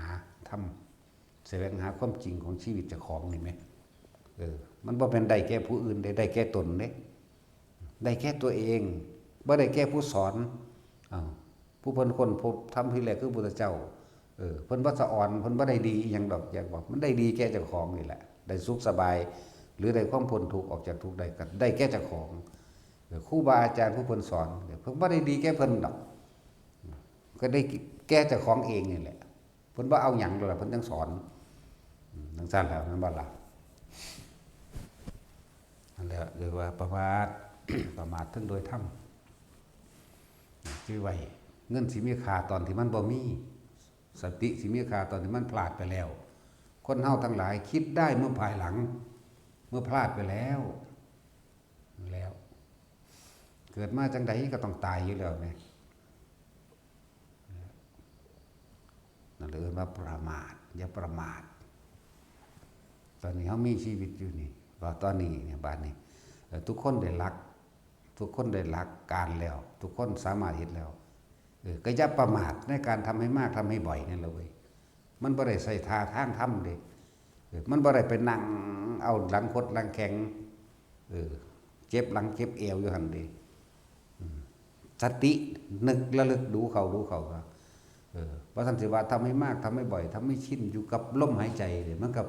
ธรรม แสวงหาความจริงของชีวิตเจ้าของนี่แหม เออ มันบ่แม่นได้แก่ผู้อื่นเด้ ได้แก่ตนเด้ ได้แก่ตัวเอง บ่ได้แก่ผู้สอน อ้าว ผู้เพิ่นค้นพบธรรมทีแรกคือพุทธเจ้า เออ เพิ่นบ่สะออน เพิ่นบ่ได้ดีอิหยังดอก อยากบอก มันได้ดีแก่เจ้าของนี่แหละ ได้สุขสบาย หรือได้ความพ้นทุกข์ออกจากทุกข์ได้ ก็ได้แก่เจ้าของ เออ ครูบาอาจารย์ผู้เพิ่นสอน เพิ่นบ่ได้ดีแก่เพิ่นดอก ก็ได้แก่เจ้าของเองนี่แหละ เพิ่นบ่เอาหยังดอกล่ะ เพิ่นจั่งสอน อืม จั่งซั้นแหละ แม่นบ่ล่ะ นั่นแหละ เรียกว่าประมาท ประมาททั้งโดยธรรม จื่อไว้ เงินสิมีค่าตอนที่มันบ่มี สติสิมีค่าตอนที่มันพลาดไปแล้ว คนเฮาทั้งหลายคิดได้เมื่อภายหลัง เมื่อพลาดไปแล้ว แล้ว เกิดมาจังใดก็ต้องตายอยู่แล้วแหม นั่นเลยเอิ้นว่าประมาท อย่าประมาท ตอนนี้เฮามีชีวิตอยู่นี่ ว่าตอนนี้เนี่ย บัดนี้ เอ่อ ทุกคนได้หลัก ทุกคนได้หลักการแล้ว ทุกคนสามารถเฮ็ดแล้ว เออ ก็อย่าประมาทในการทำให้มาก ทำให้บ่อยนั่นแหละเว้ย มันบ่ได้ใช้ท่าทางทำเด้ เออ มันบ่ได้ไปนั่งเอาหลังคดหลังแข็ง เออ เจ็บหลังเจ็บเอวอยู่หั่นเด้ อืม สตินึกระลึกดูเข้าดูเข้าว่า เออ ว่าซั่นสิว่าทำให้มาก ทำให้บ่อย ทำให้ชินอยู่กับลมหายใจเนี่ย มันก็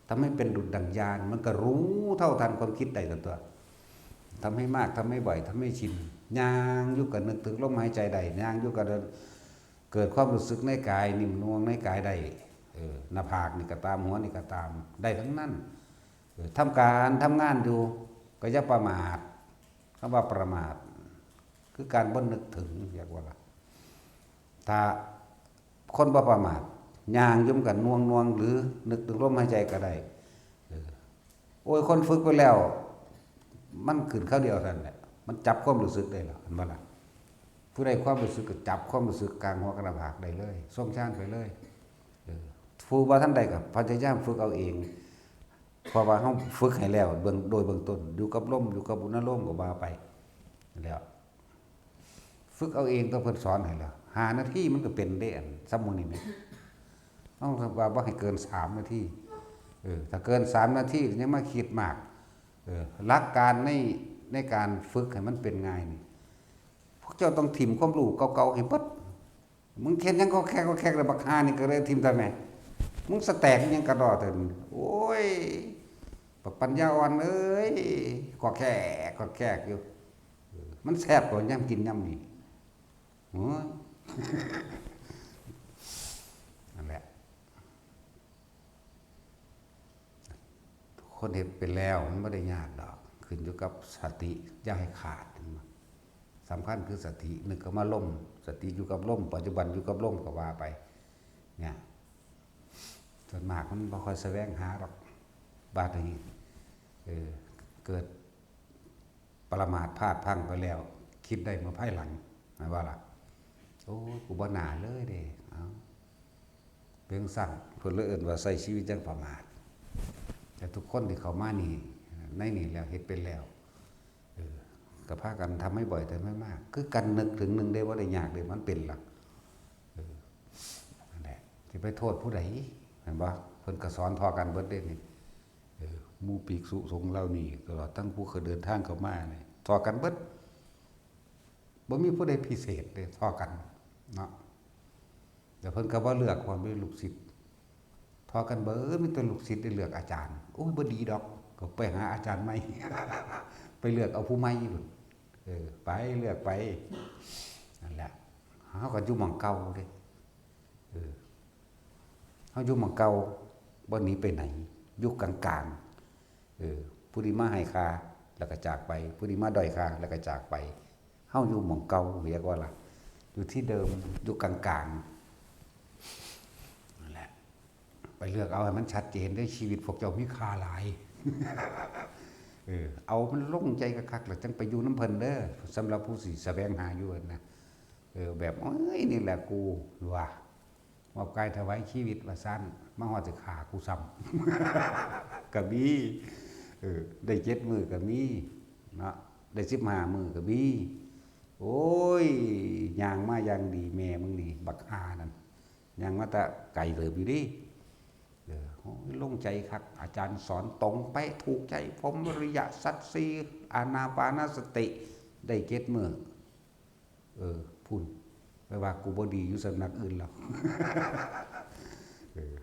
ทำให้เป็นดุจดั่งญาณ มันก็รู้เท่าทันความคิดได้ตันตัว ทำให้มาก ทำให้บ่อย ทำให้ชิน ย่างอยู่ก็นึกถึงลมหายใจได้ ย่างอยู่ก็เดิน เกิดความรู้สึกในกาย นิ่มนวลในกายได้ เออ หน้าผากนี่ก็ตาม หัวนี่ก็ตาม ได้ทั้งนั้น เออ ทำการทำงานอยู่ ก็อย่าประมาท คำว่าประมาท คือการบ่นึกถึง เรียกว่าล่ะ ถ้าคนบ่ประมาท ย่างอยู่มันก็น่วงๆ หรือนึกถึงลมหายใจก็ได้ เออ โอ้ย คนฝึกไปแล้ว มันขึ้นคราวเดียวเท่านั้นแหละ มันจับความรู้สึกได้แล้ว เห็นบ่ล่ะ ผู้ใดความรู้สึกก็จับความรู้สึกกลางหัวกับหน้าผากได้เลย ทรงฌานไปเลย เออ ผู้บ่ทันได้ก็พยายามฝึกเอาเอง เพราะว่าเฮาฝึกให้แล้ว เบื้อง โดยเบื้องต้น อยู่กับลม อยู่กับอุณาโลมก็ว่าไป แล้ว ฝึกเอาเอง ตัวเพิ่นสอนให้แล้ว ห้านาทีมันก็เป็นเด้ อันซ่ำหมู่นี้แหม เฮาว่าบ่ให้เกินสามนาที เออ ถ้าเกินสามนาทียังมาคิดมาก เออ หลักการใน ในการฝึกให้มันเป็นง่ายนี่ พวกเจ้าต้องถิ่มความรู้เก่าๆ ให้เบิด มึงเฮ็ดหยังก็แคกก็แคกเลย บักห่านี่ก็เลยถิ่มซะแหม มึงสแต็กหยังกะดอเถิน โอ้ย บักปัญญาอ่อนเอ้ย ก็แคกก็แคกอยู่ เออ มันแซ่บกว่ายามกินยามนี้ โอ้ย นั่นแหละ คนเฮ็ดเป็นแล้วมันบ่ได้ยากดอก ขึ้นอยู่กับสติ อย่าให้ขาด สำคัญคือสติ นึกเข้ามาลม สติอยู่กับลม ปัจจุบันอยู่กับลมก็ว่าไป เนี่ย ส่วนมากมันบ่ค่อยแสวงหาดอก บาดนี้ เออ เกิดประมาทพลาดพลั้งไปแล้ว คิดได้เมื่อภายหลัง แม่นบ่ล่ะ โอ้ย กูบ่น่าเลยเด้ เอ้า เป็นจั่งซั้น เพิ่นเลยเอิ้นว่าใช้ชีวิตอย่างประมาท แต่ทุกคนที่เข้ามานี่ ในนี่แล้ว เฮ็ดเป็นแล้ว เออ ก็พากันทำให้บ่อย ทำให้มาก คือกันนึกถึงหนึ่งได้ บ่ได้ยากเด้ มันเป็นล่ะ เออ นั่นแหละ สิไปโทษผู้ใด แม่นบ่ เพิ่นก็สอนเท่ากันเบิดเด้นี่ เออ หมู่ภิกษุสงฆ์เหล่านี้ ตลอดทั้งผู้เคยเดินทางเข้ามานี่ เท่ากันเบิด บ่มีผู้ใดพิเศษเด้ เท่ากันเนาะ แล้วเพิ่นก็บ่เลือกว่าเป็นลูกศิษย์ เท่ากันเบิด มีแต่ลูกศิษย์ได้เลือกอาจารย์ โอ้ย บ่ดีดอก ก็ไปหาอาจารย์ใหม่ ไปเลือกเอาผู้ใหม่พุ้น เออ ไปเลือกไป นั่นแหละ เฮาก็อยู่หม่องเก่าเด้ เออ เฮาอยู่หม่องเก่า บ่หนีไปไหน อยู่กลางๆ เออ ผู้นี้มาให้ค่า แล้วก็จากไป ผู้นี้มาด้อยค่า แล้วก็จากไป เฮาอยู่หม่องเก่า เรียกว่าล่ะ อยู่ที่เดิม อยู่กลางๆ นั่นแหละ ไปเลือกเอาให้มันชัดเจนเด้อ ชีวิตพวกเจ้ามีค่าหลาย เออ เอามันลงใจคักๆ แล้วจั่งไปอยู่นำเพิ่นเด้อ สำหรับผู้สิแสวงหาอยู่นะ เออ แบบ โอ้ย นี่แหละกู ว่า มอบกายถวายชีวิตว่าซั่น มาฮอดสิฆ่ากูซ้ำ ก็มี เออ ได้เจ็ดมื้อก็มี เนาะ ได้สิบห้ามื้อก็มี โอ้ย ย่างมาอย่างดี แม่มึงนี่ บักห่านั่น ย่างมาแต่ไกลเติบอยู่เด้ เออ โอ้ย ลงใจคัก อาจารย์สอนตรงเป๊ะ ถูกใจ พรหมวิริยะ สัตว์สี่ อานาปานสติ ได้เจ็ดมื้อ เออ พุ้น ไปว่ากูบ่ดีอยู่สำนักอื่นแล้ว เออ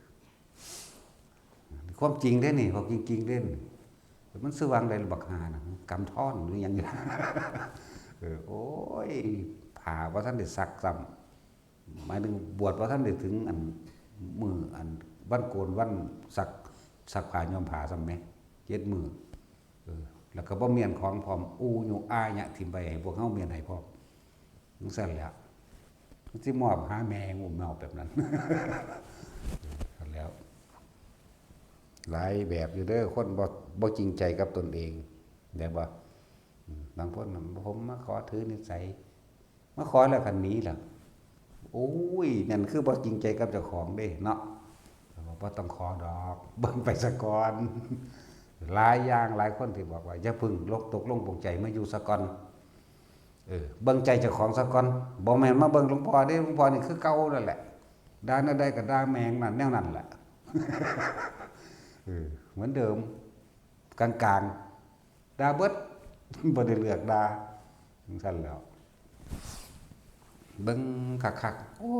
ความจริงเด้นี่ บอกจริงๆ เด้นี่ มันสิวางได้หรือบักห่าน่ะ กำท่อนหรือหยังอยู่ เออ โอ้ย ผ้าบ่ทันได้ซักซ้ำ หมายถึงบวชบ่ทันได้ถึงอันมื้ออันวันโกนวันซัก ซักผ้าย้อมผ้าซ้ำแหม เจ็ดมื้อ เออ แล้วก็บ่เมี้ยนของพร้อม อู่ยู่อ่าเยียะถิ่มไปให้พวกเฮาเมี้ยนให้พร้อม จั่งซั้นแหละ มันสิมอบหาแม่งุ่มเนาแบบนั้น แล้ว หลายแบบอยู่เด้อ คนบ่ บ่จริงใจกับตนเอง แม่นบ่ อื บางคนน่ะ "ผมมาขอถือนิสัย" มาขอแล้วคันหนีล่ะ โอ้ย นั่นคือบ่จริงใจกับเจ้าของเด้เนาะ บ่ต้องขอดอก เบิ่งไปซะก่อน หลายอย่างหลายคนที่บอกว่า "อย่าเพิ่งลกตกลงปลงใจ มาอยู่ซะก่อน เออ เบิ่งใจเจ้าของซะก่อน บ่แม่นมาเบิ่งหลวงพ่อเด้ หลวงพ่อนี่คือเก่านั่นแหละ ด่าแนวใดก็ด่าแม่งนั่นแนวนั่นแหละ" เออ เหมือนเดิม กลางๆ ด่าเบิด บ่ได้เลือกด่า จั่งซั้นแหล้ว เบิ่งคักๆ โอ้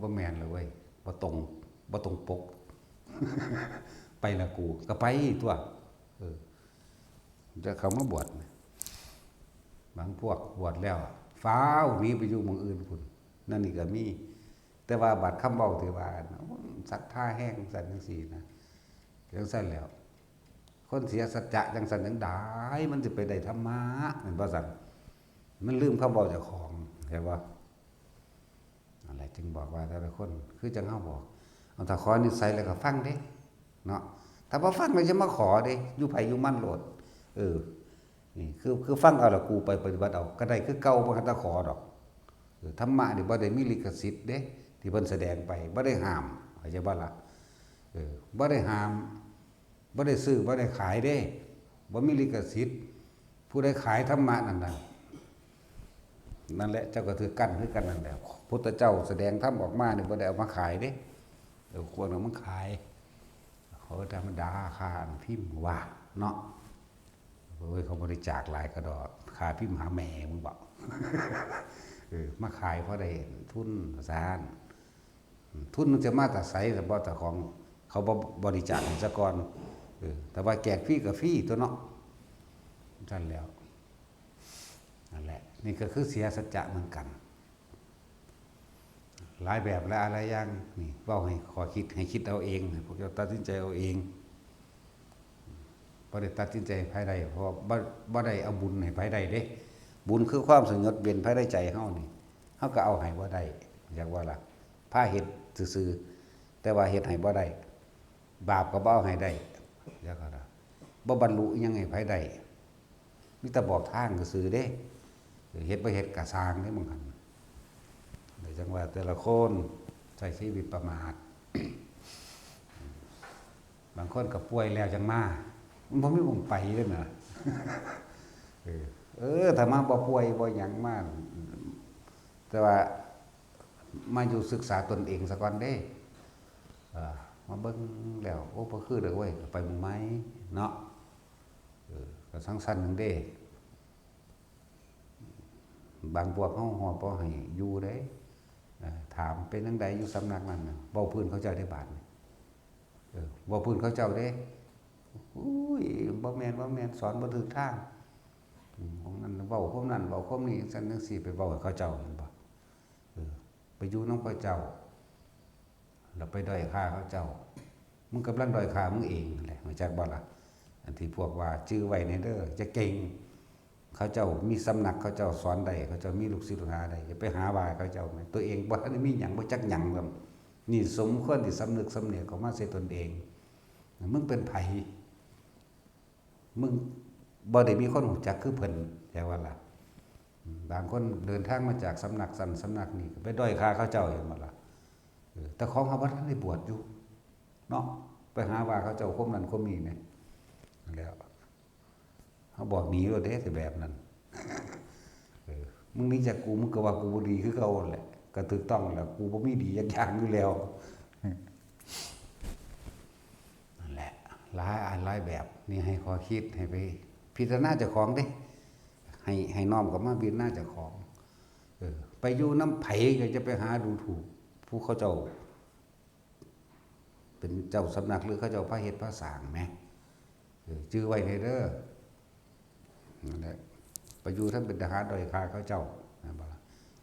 บ่แม่นแล้วเว้ย บ่ตรง บ่ตรงปก ไปละกู ก็ไปตั๊ว เออ จะเข้ามาบวชนะ บางพวกบวชแล้ว ฟ้าวหนีไปอยู่หม่องอื่นพุ้น นั่นนี่ก็มี แต่ว่าบาดคำเว้าที่ว่า ศรัทธาแฮงจั่งซั้นจั่งซี้นะ จั่งซั้นแหล้ว คนเสียสัจจะจั่งซั้นจั่งใด มันสิไปได้ธรรมะ แม่นบ่ซั้น มันลืมคำเว้าเจ้าของ เข้าใจบ่ นั่นแหละ จึงบอกว่าแต่ละคน คือจั่งเฮาบอก เอา ถ้าขอนิสัยแล้วก็ฟังเด้ เนาะ ถ้าบ่ฟังแล้วจะมาขอเด้ อยู่ไผอยู่มันโลด เออ นี่คือ คือฟังเอาละกูไปปฏิบัติเอา ก็ได้คือเก่า บ่ทันได้ขอดอก เออ ธรรมะนี่บ่ได้มีลิขสิทธิ์เด้ ที่เพิ่นแสดงไป บ่ได้ห้าม เข้าใจบ่ล่ะ เออ บ่ได้ห้าม บ่ได้ซื้อ บ่ได้ขายเด้ บ่มีลิขสิทธิ์ ผู้ใดขายธรรมะนั่นน่ะ นั่นแหละ เจ้าก็ถือกั้นคือกันนั่นแหละ พุทธเจ้าแสดงธรรมออกมานี่บ่ได้เอามาขายเด้ เออ ควรเอามาขาย เขาธรรมดา ค่าอันพิมพ์ว่าเนาะ โอ้ย เขาบริจาคหลายกะดอก ค่าพิมพ์หาแม่มึงบอก เออ มาขายเพราะได้ทุนว่าซั้น ทุนมันจะมาแต่ไส แต่บ่แต่ของ เขาบ่บริจาคให้ซะก่อน เออ แต่ว่าแจกฟรีก็ฟรีตั๊วเนาะ จั่งซั้นแหล้ว นั่นแหละ นี่ก็คือเสียสัจจะเหมือนกัน หลายแบบและหลายอย่าง นี่เว้าให้ข้อคิด ให้คิดเอาเอง ให้พวกเจ้าตัดสินใจเอาเอง บ่ได้ตัดสินใจให้ไผได้ เพราะว่าบ่ บ่ได้เอาบุญให้ไผได้เด้ บุญคือความสงบเย็นภายในใจเฮานี่ เฮาก็เอาให้บ่ได้ อยากว่าล่ะ พาเฮ็ดซื่อๆ แต่ว่าเฮ็ดให้บ่ได้ บาปก็บ่เอาให้ได้ อยากว่าล่ะ บ่บรรลุอิหยังให้ไผได้ มีแต่บอกทางซื่อๆเด้ เฮ็ดบ่เฮ็ดก็ซ่างเด้ บางคัน แต่จั่งว่าแต่ละคนใช้ชีวิตประมาท บางคนก็ป่วยแล้วจั่งมา มันบ่มีหม่องไปเด้นะ เออ เออ ถ้ามาบ่ป่วยบ่หยังมา แต่ว่ามาอยู่ศึกษาตนเองซะก่อนเด้ เออ มาเบิ่งแล้ว โอ้ บ่คือเด้อเว้ย ก็ไปหม่องใหม่เนาะ เออ ก็จั่งซั้นหนึ่งเด้ บางพวกเฮาฮอดบ่ให้อยู่เด้ เออ ถามเป็นจั่งใดอยู่สำนักนั้นน่ะ เว้าพื้นเขาเจ้าได้บาดนี่ เออ เว้าพื้นเขาเจ้าเด้ อุ้ย บ่แม่น บ่แม่น สอนบ่ถูกทาง อืม ของนั้นเว้าความนั้น เว้าความนี้ จั่งซั้นจั่งซี้ ไปเว้าให้เขาเจ้า เห็นบ่ เออ ไปอยู่นำเขาเจ้า แล้วไปด้อยค่าเขาเจ้า มึงกำลังด้อยค่ามึงเองนั่นแหละ รู้จักบ่ล่ะ อันที่พวกว่า จื่อไว้แหน่เด้อ อย่าเก่ง เขาเจ้ามีสำนัก เขาเจ้าสอนได้ เขาเจ้ามีลูกศิษย์ลูกหาได้ อย่าไปหาว่าเขาเจ้าแหม ตัวเองบ่ทันได้มีหยัง บ่จักหยังซ้ำ นี่สมควรที่สำนึกสำเนียกออกมาใส่ตนเอง มึงเป็นไผ มึงบ่ได้มีคนรู้จักคือเพิ่น แปลว่าล่ะ บางคนเดินทางมาจากสำนักซั้นสำนักนี้ ก็ไปด้อยค่าเขาเจ้า เห็นบ่ล่ะ เออ แต่ของเขาบ่ทันได้บวชอยู่ เนาะ ไปหาว่าเขาเจ้าความนั้นความนี้แหม นั่นแหล้ว เขาบอกหนีโลดเด้ แต่แบบนั้น เออ มึงหนีจากกู มึงก็ว่ากูบ่ดีคือเก่าแหละ ก็ถูกต้องแล้ว กูบ่มีดีจักอย่างอยู่แล้ว นั่นแหละ หลายอันหลายแบบ นี่ให้ข้อคิด ให้ไปพิจารณาเจ้าของเด้ ให้ ให้น้อมกลับมาพิจารณาเจ้าของ เออ ไปอยู่นำไผก็จะไปหาดูถูก ผู้เขาเจ้า เป็นเจ้าสำนักหรือเขาเจ้าพาเฮ็ดพาสร้างแหม เออ จื่อไว้แหน่เด้อ นั่นแหละ ไปอยู่ทางเป็นทหารด้อยค่าเขาเจ้า แม่นบ่ล่ะ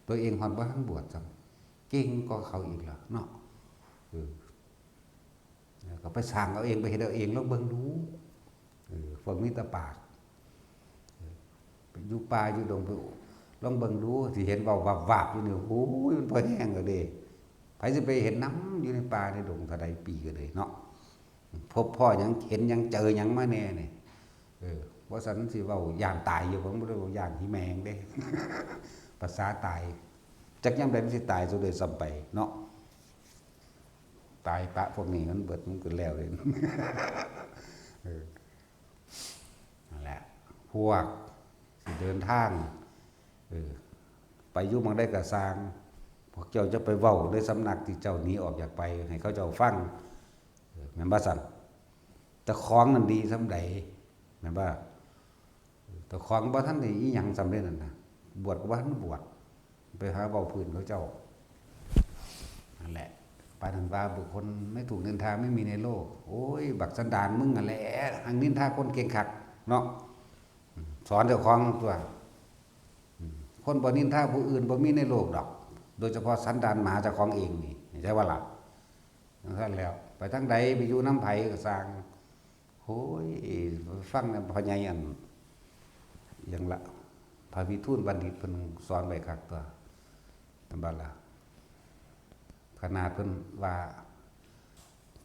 ตัวเองฮอดบ่ทันบวชซ้ำ เก่งกว่าเขาอีกล่ะเนาะ เออ แล้วก็ไปสร้างเอาเอง ไปเฮ็ดเอาเอง ลองเบิ่งดู เออ พวกมีแต่ปาก เออ ไปอยู่ป่าอยู่ดง ไปลองเบิ่งดู สิเห็นเว้าวับๆอยู่นี่ โอ้ย มันพอแฮงแล้วเด้ ไผสิไปเห็นนำอยู่ในป่าในดงเท่าใดปีก็เลยเนาะ พบพ้อหยัง เห็นหยัง เจอหยังมาแหน่นี่ เออ ว่าสันมันสิเว้าย่านตายอยู่ ผมบ่ได้เว้าย่านหิแมงเด้ ภาษาตาย จักยามใดมันสิตายซะด้วยซ้ำไปเนาะ ตายปะพวกนี้มันเบิดมันก็แล้วเลย เออ นั่นแหละ พวกสิเดินทาง เออ ไปอยู่หม่องใดก็ซ่าง พวกเจ้าจะไปเว้าในสำนักที่เจ้าหนีออกจากไป ให้เขาเจ้าฟัง เออ แม่นบ่ซั่น แต่ของนั่นดีส่ำใด แม่นบ่ แต่ของบ่ทันได้อีหยังสำเร็จนั่นน่ะ บวชก็บ่ทันบวช ไปหาเว้าพื้นเขาเจ้า นั่นแหละ ปานนั้นว่าบุคคลไม่ถูกนินทาไม่มีในโลก โอ้ย บักสันดานมึงนั่นแหละ หังนินทาคนเก่งคักเนาะ สอนเจ้าของตัว คนบ่นินทาผู้อื่นบ่มีในโลกดอก โดยเฉพาะสันดานหมาเจ้าของเองนี่ ใช่บ่ล่ะ จั่งซั่นแล้ว ไปทางใดไปอยู่นำไผก็ซ่าง โอ้ย ฟังนำพ่อใหญ่อัน หยังละ พระวิทูลบัณฑิตเพิ่นสอนไว้คักตัว แม่นบ่ล่ะ ขนาดเพิ่นว่า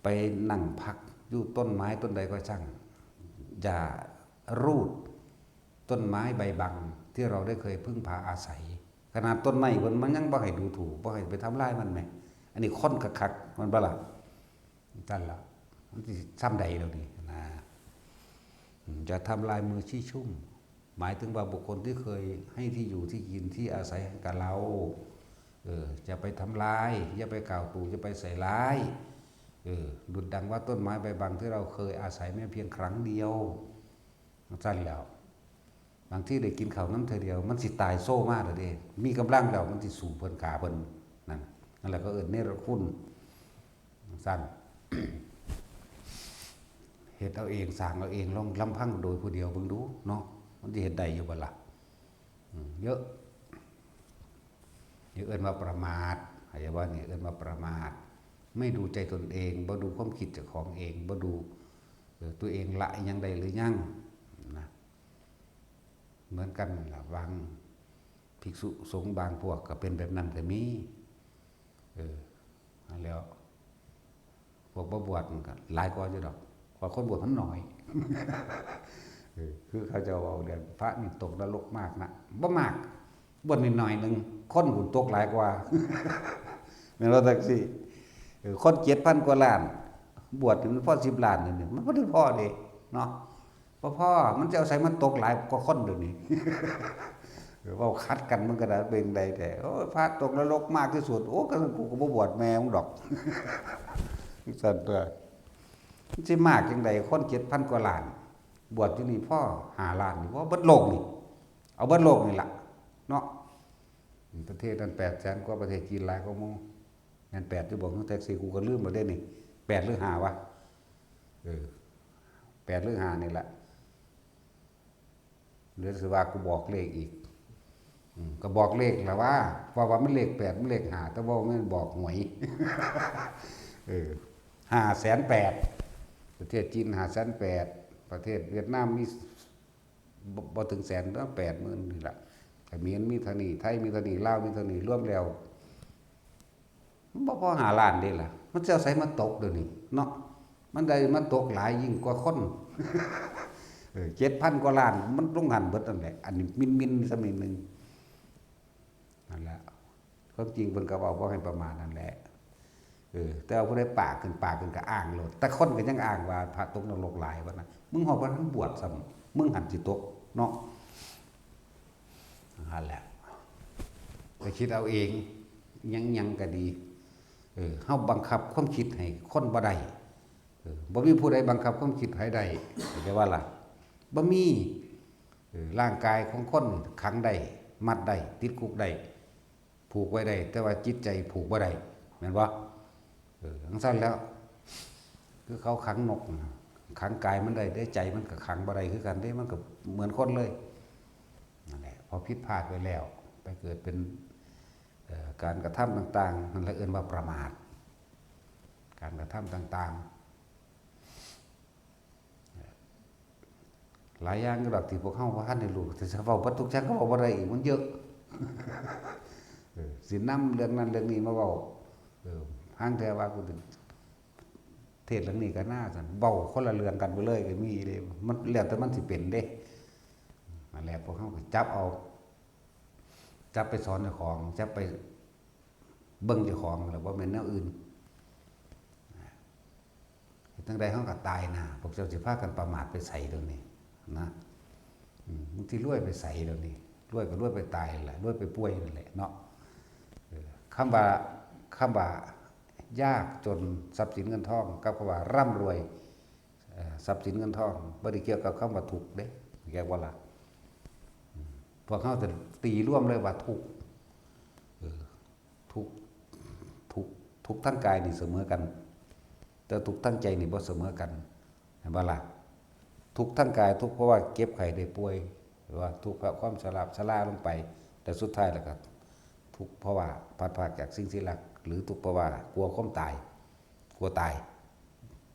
ไปนั่งพักอยู่ต้นไม้ต้นใดก็ช่าง อย่ารูดต้นไม้ใบบังที่เราได้เคยพึ่งพาอาศัย ขนาดต้นไม้เพิ่นมันยังบ่ให้ดูถูก บ่ให้ไปทำลายมันแหม อันนี้คนคักๆ แม่นบ่ล่ะ ซั่นล่ะ มันสิซ่ำใดแล้วนี่นะ อืม อย่าทำลายมือชี้ชุ่ม หมายถึงว่าบุคคลที่เคยให้ที่อยู่ที่กินที่อาศัยให้กับเรา เออ อย่าไปทำลาย อย่าไปกล่าวตู่ อย่าไปใส่ร้าย เออ ดุจดังว่าต้นไม้ใบบังที่เราเคยอาศัยแม้เพียงครั้งเดียว ซั่นแล้ว บางทีได้กินข้าวนำเทื่อเดียว มันสิตายโซมาแล้วเด้ มีกำลังแล้วมันสิสู้เพิ่น ฆ่าเพิ่น นั่น นั่นแหละเขาเอิ้นเนรคุณ ซั่น เฮ็ดเอาเอง สร้างเอาเอง ลองลำพังโดยผู้เดียวเบิ่งดูเนาะ มันสิเฮ็ดได้อยู่บ่ล่ะ อืม เยอะ นี่เอิ้นว่าประมาท เข้าใจบ่ นี่เอิ้นว่าประมาท ไม่ดูใจตนเอง บ่ดูความคิดเจ้าของเอง บ่ดู เออ ตัวเองละอิหยังได้หรือยัง นะ เหมือนกันนั่นล่ะ บางภิกษุสงฆ์บางพวกก็เป็นแบบนั้นก็มี เออ นั่นแหล้ว พวกบ่บวชมันก็หลายกว่าอยู่ดอก เพราะคนบวชมันน้อย เออ คือเขาเจ้าเว้าเรื่องพระนี่ตกนรกมากนะ บ่มาก บวชนิดหน่อยหนึ่ง คนบุญตกหลายกว่า แม่นบ่จั่งซี้ เออ คนเจ็ดพันกว่าล้าน บวชนี่มันพอสิบล้านนี่ มันบ่ได้พอเด้ เนาะ บ่พอ มันจะเอาไสมาตกหลายกว่าคนเดี๋ยวนี้ เออ เว้าขัดกันมันก็ได้เป็นใดแต่ โอ้ย พระตกนรกมากที่สุด โอ้ ก็กูก็บ่บวชแม่มึงดอก ซั่นตัว มันสิมากจั่งใด คนเจ็ดพันกว่าล้าน บวชอยู่นี่พอห้าล้านนี่ บ่เบิดโลกนี่ เอาเบิดโลกนี่ล่ะ เนาะ ประเทศนั้นแปดแสนกว่า ประเทศจีนหลายกว่าหมู่ แม่นแปดอยู่บ่ แท็กซี่กูก็ลืมแล้วเด้นี่ แปดหรือห้าวะ เออ แปดหรือห้านี่แหละ หรือสิว่ากูบอกเลขอีก อืม ก็บอกเลขละว่า เพราะว่ามันเลขแปด มันเลขห้า แต่ว่ามันบอกหวย เออ ห้าแสนแปด ประเทศจีนห้าแสนแปด ประเทศเวียดนามมี บ่ บ่ถึงแสน แปดหมื่นนี่ล่ะ เขมรมีเท่านี้ ไทยมีเท่านี้ ลาวมีเท่านี้ รวมแล้ว มันบ่พอห้าล้านเด้ล่ะ มันสิเอาไสมาตกเดี๋ยวนี้เนาะ มันได้มาตกหลายยิ่งกว่าคน เออ เจ็ดพันกว่าล้าน มันลงหั่นเบิดนั่นแหละ อันนี้มินๆ สักนิดหนึ่ง นั่นแหละ ความจริงเพิ่นก็เว้าบ่ให้ประมาทนั่นแหละ เออ แต่ว่าผู้ใดปากขึ้น ปากขึ้นก็อ้างโลด แต่คนก็ยังอ้างว่าพระตกนรกหลายว่านะ มึงฮอดบ่ทันบวชซ้ำ มึงหั่นสิตกเนาะ นั่นแหละ ไปคิดเอาเอง หยังๆ ก็ดี เออ เฮาบังคับความคิดให้คนบ่ได้ เออ บ่มีผู้ใดบังคับความคิดไผได้ เข้าใจว่าล่ะ บ่มี เออ ร่างกายของคนขังได้ มัดได้ ติดคุกได้ ผูกไว้ได้ แต่ว่าจิตใจผูกบ่ได้ แม่นบ่ เออ จั่งซั้นแล้ว คือเขาขังนกน่ะ ขังกายมันได้ แต่ใจมันก็ขังบ่ได้คือกันเด้ มันก็เหมือนคนเลย นั่นแหละ พอผิดพลาดไปแล้ว ไปเกิดเป็น เอ่อ การกระทำต่างๆ นั่นแหละเอิ้นว่าประมาท การกระทำต่างๆ หลายอย่างอยู่ดอกที่พวกเฮาบ่ทันได้รู้ แต่จะเว้าเบิดทุกอย่างก็เว้าบ่ได้อีก มันเยอะ เออ สินำเรื่องนั้นเรื่องนี้มาเว้า เออ ห่างเทื่อว่ากูสิเทศน์เรื่องนี้ก็น่าซั่น เว้าคนละเรื่องกันไปเลยก็มีเด้ มันแล้วแต่มันสิเป็นเด้ นั่นแหละ พวกเฮาก็จับเอา จับไปสอนเจ้าของ จับไปเบิ่งเจ้าของ แล้วบ่แม่นแนวอื่น เฮ็ดจั่งใดเฮาก็ตายหน้า พวกเจ้าสิพากันประมาทไปไสเดี๋ยวนี้นะ อืม มึงสิรวยไปไสเดี๋ยวนี้ รวยก็รวยไปตายนั่นแหละ รวยไปป่วยนั่นแหละเนาะ เออ คำว่า คำว่า ยากจน ทรัพย์สินเงินทอง กับคำว่าร่ำรวย เอ่อ ทรัพย์สินเงินทอง บ่ได้เกี่ยวกับคำว่าทุกข์เด้ แกว่าล่ะ อืม พวกเฮาจะตีรวมเลยว่าทุกข์ เออ ทุกข์ ทุกข์ ทุกข์ทางกายนี่เสมอกัน แต่ทุกข์ทางใจนี่บ่เสมอกัน เห็นบ่ล่ะ ทุกข์ทางกาย ทุกข์เพราะว่าเจ็บไข้ได้ป่วย หรือว่าทุกข์เพราะความชรา ชราลงไป แต่สุดท้ายแล้วก็ทุกข์เพราะว่าพลัดพรากจากสิ่งที่รัก หรือทุกข์เพราะว่ากลัวความตาย กลัวตาย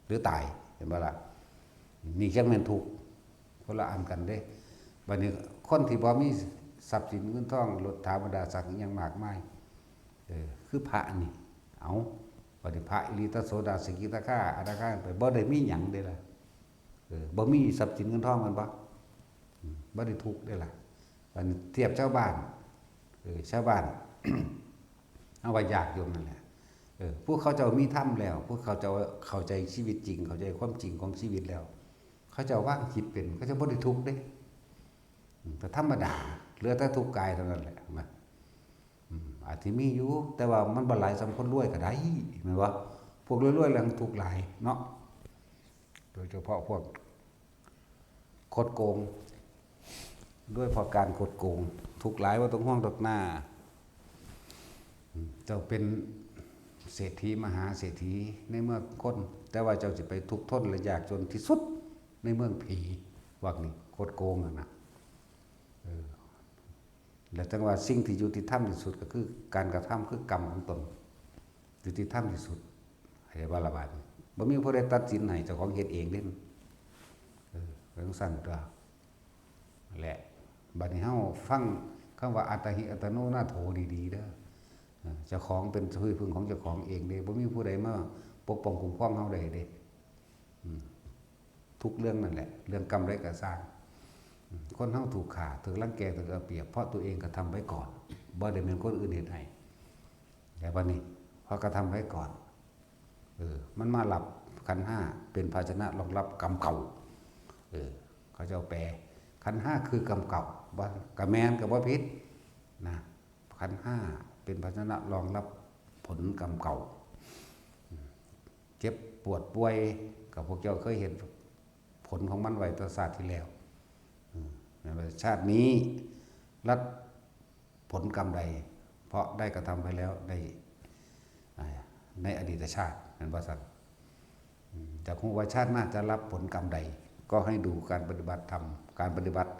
หรือตาย เห็นบ่ล่ะ นี่จั่งแม่นทุกข์ คนละอันกันเด้ บัดนี้คนที่บ่มีทรัพย์สินเงินทอง รถถาบรรดาศักดิ์อิหยังมากมาย เออ คือพระนี่ เอา บัดนี้พระอีหลี ตะโสดา สกิทาคา อนาคา ไป บ่ได้มีหยังเด้ล่ะ เออ บ่มีทรัพย์สินเงินทองแม่นบ่ อืม บ่ได้ทุกข์เด้ล่ะ บัดนี้เทียบชาวบ้าน เออ ชาวบ้าน เอาว่ายากจนนั่นแหละ เออ พวกเขาเจ้ามีธรรมแล้ว พวกเขาเจ้าเข้าใจชีวิตจริง เข้าใจความจริงของชีวิตแล้ว เขาเจ้าวางจิตเป็น เขาเจ้าบ่ได้ทุกข์เด้ อืม แต่ธรรมดา เหลือแต่ทุกข์กายเท่านั้นแหละ นะ อืม อาจสิมีอยู่ แต่ว่ามันบ่หลายส่ำคนรวยก็ได้ แม่นบ่ พวกรวยๆ แล้วทุกข์หลายเนาะ โดยเฉพาะพวกคดโกง ด้วยเพราะการคดโกง ทุกข์หลาย บ่ต้องห่วงดอกหน้า อืม เจ้าเป็นเศรษฐีมหาเศรษฐีในเมืองคน แต่ว่าเจ้าสิไปทุกข์ทนและยากจนที่สุดในเมืองผี พวกนี้คดโกงอะนะ เออ และจั่งว่าสิ่งที่ยุติธรรมที่สุดก็คือการกระทำ คือกรรมของตน ยุติธรรมที่สุด ให้ว่าละบาดนี้ บ่มีผู้ใดตัดสินให้ เจ้าของเฮ็ดเองเด้ เออ เป็นจั่งซั้นตั๊ว และบัดนี้เฮาฟังคำว่า อัตตาหิ อัตตโน นาโถ ดีๆ เด้อ เออ เจ้าของเป็นที่พึ่งของเจ้าของเองเด้ บ่มีผู้ใดมาปกป้องคุ้มครองเฮาได้เด้ อืม ทุกเรื่องนั่นแหละ เรื่องกรรมใดก็ซ่าง อืม คนเฮาถูกฆ่า ถูกรังแก ถูกเอาเปรียบ เพราะตัวเองกระทำไว้ก่อน บ่ได้แม่นคนอื่นเฮ็ดให้ แต่บัดนี้ พอกระทำไว้ก่อน เออ มันมารับขันธ์ห้าเป็นภาชนะรองรับกรรมเก่า เออ เขาเจ้าแปล ขันธ์ห้าคือกรรมเก่า บ่ ก็แม่น ก็บ่ผิด นะ ขันธ์ห้าเป็นภาชนะรองรับผลกรรมเก่า เจ็บปวดป่วย ก็พวกเจ้าเคยเห็นผลของมันไว้ตั้งชาติที่แล้ว อืม แม่นว่าชาตินี้รับผลกรรมใด เพราะได้กระทำไปแล้วใน อ่า ในอดีตชาติ แม่นบ่ซั่น อืม อยากรู้ว่าชาติหน้าจะรับผลกรรมใด ก็ให้ดูการปฏิบัติธรรม การปฏิบัติ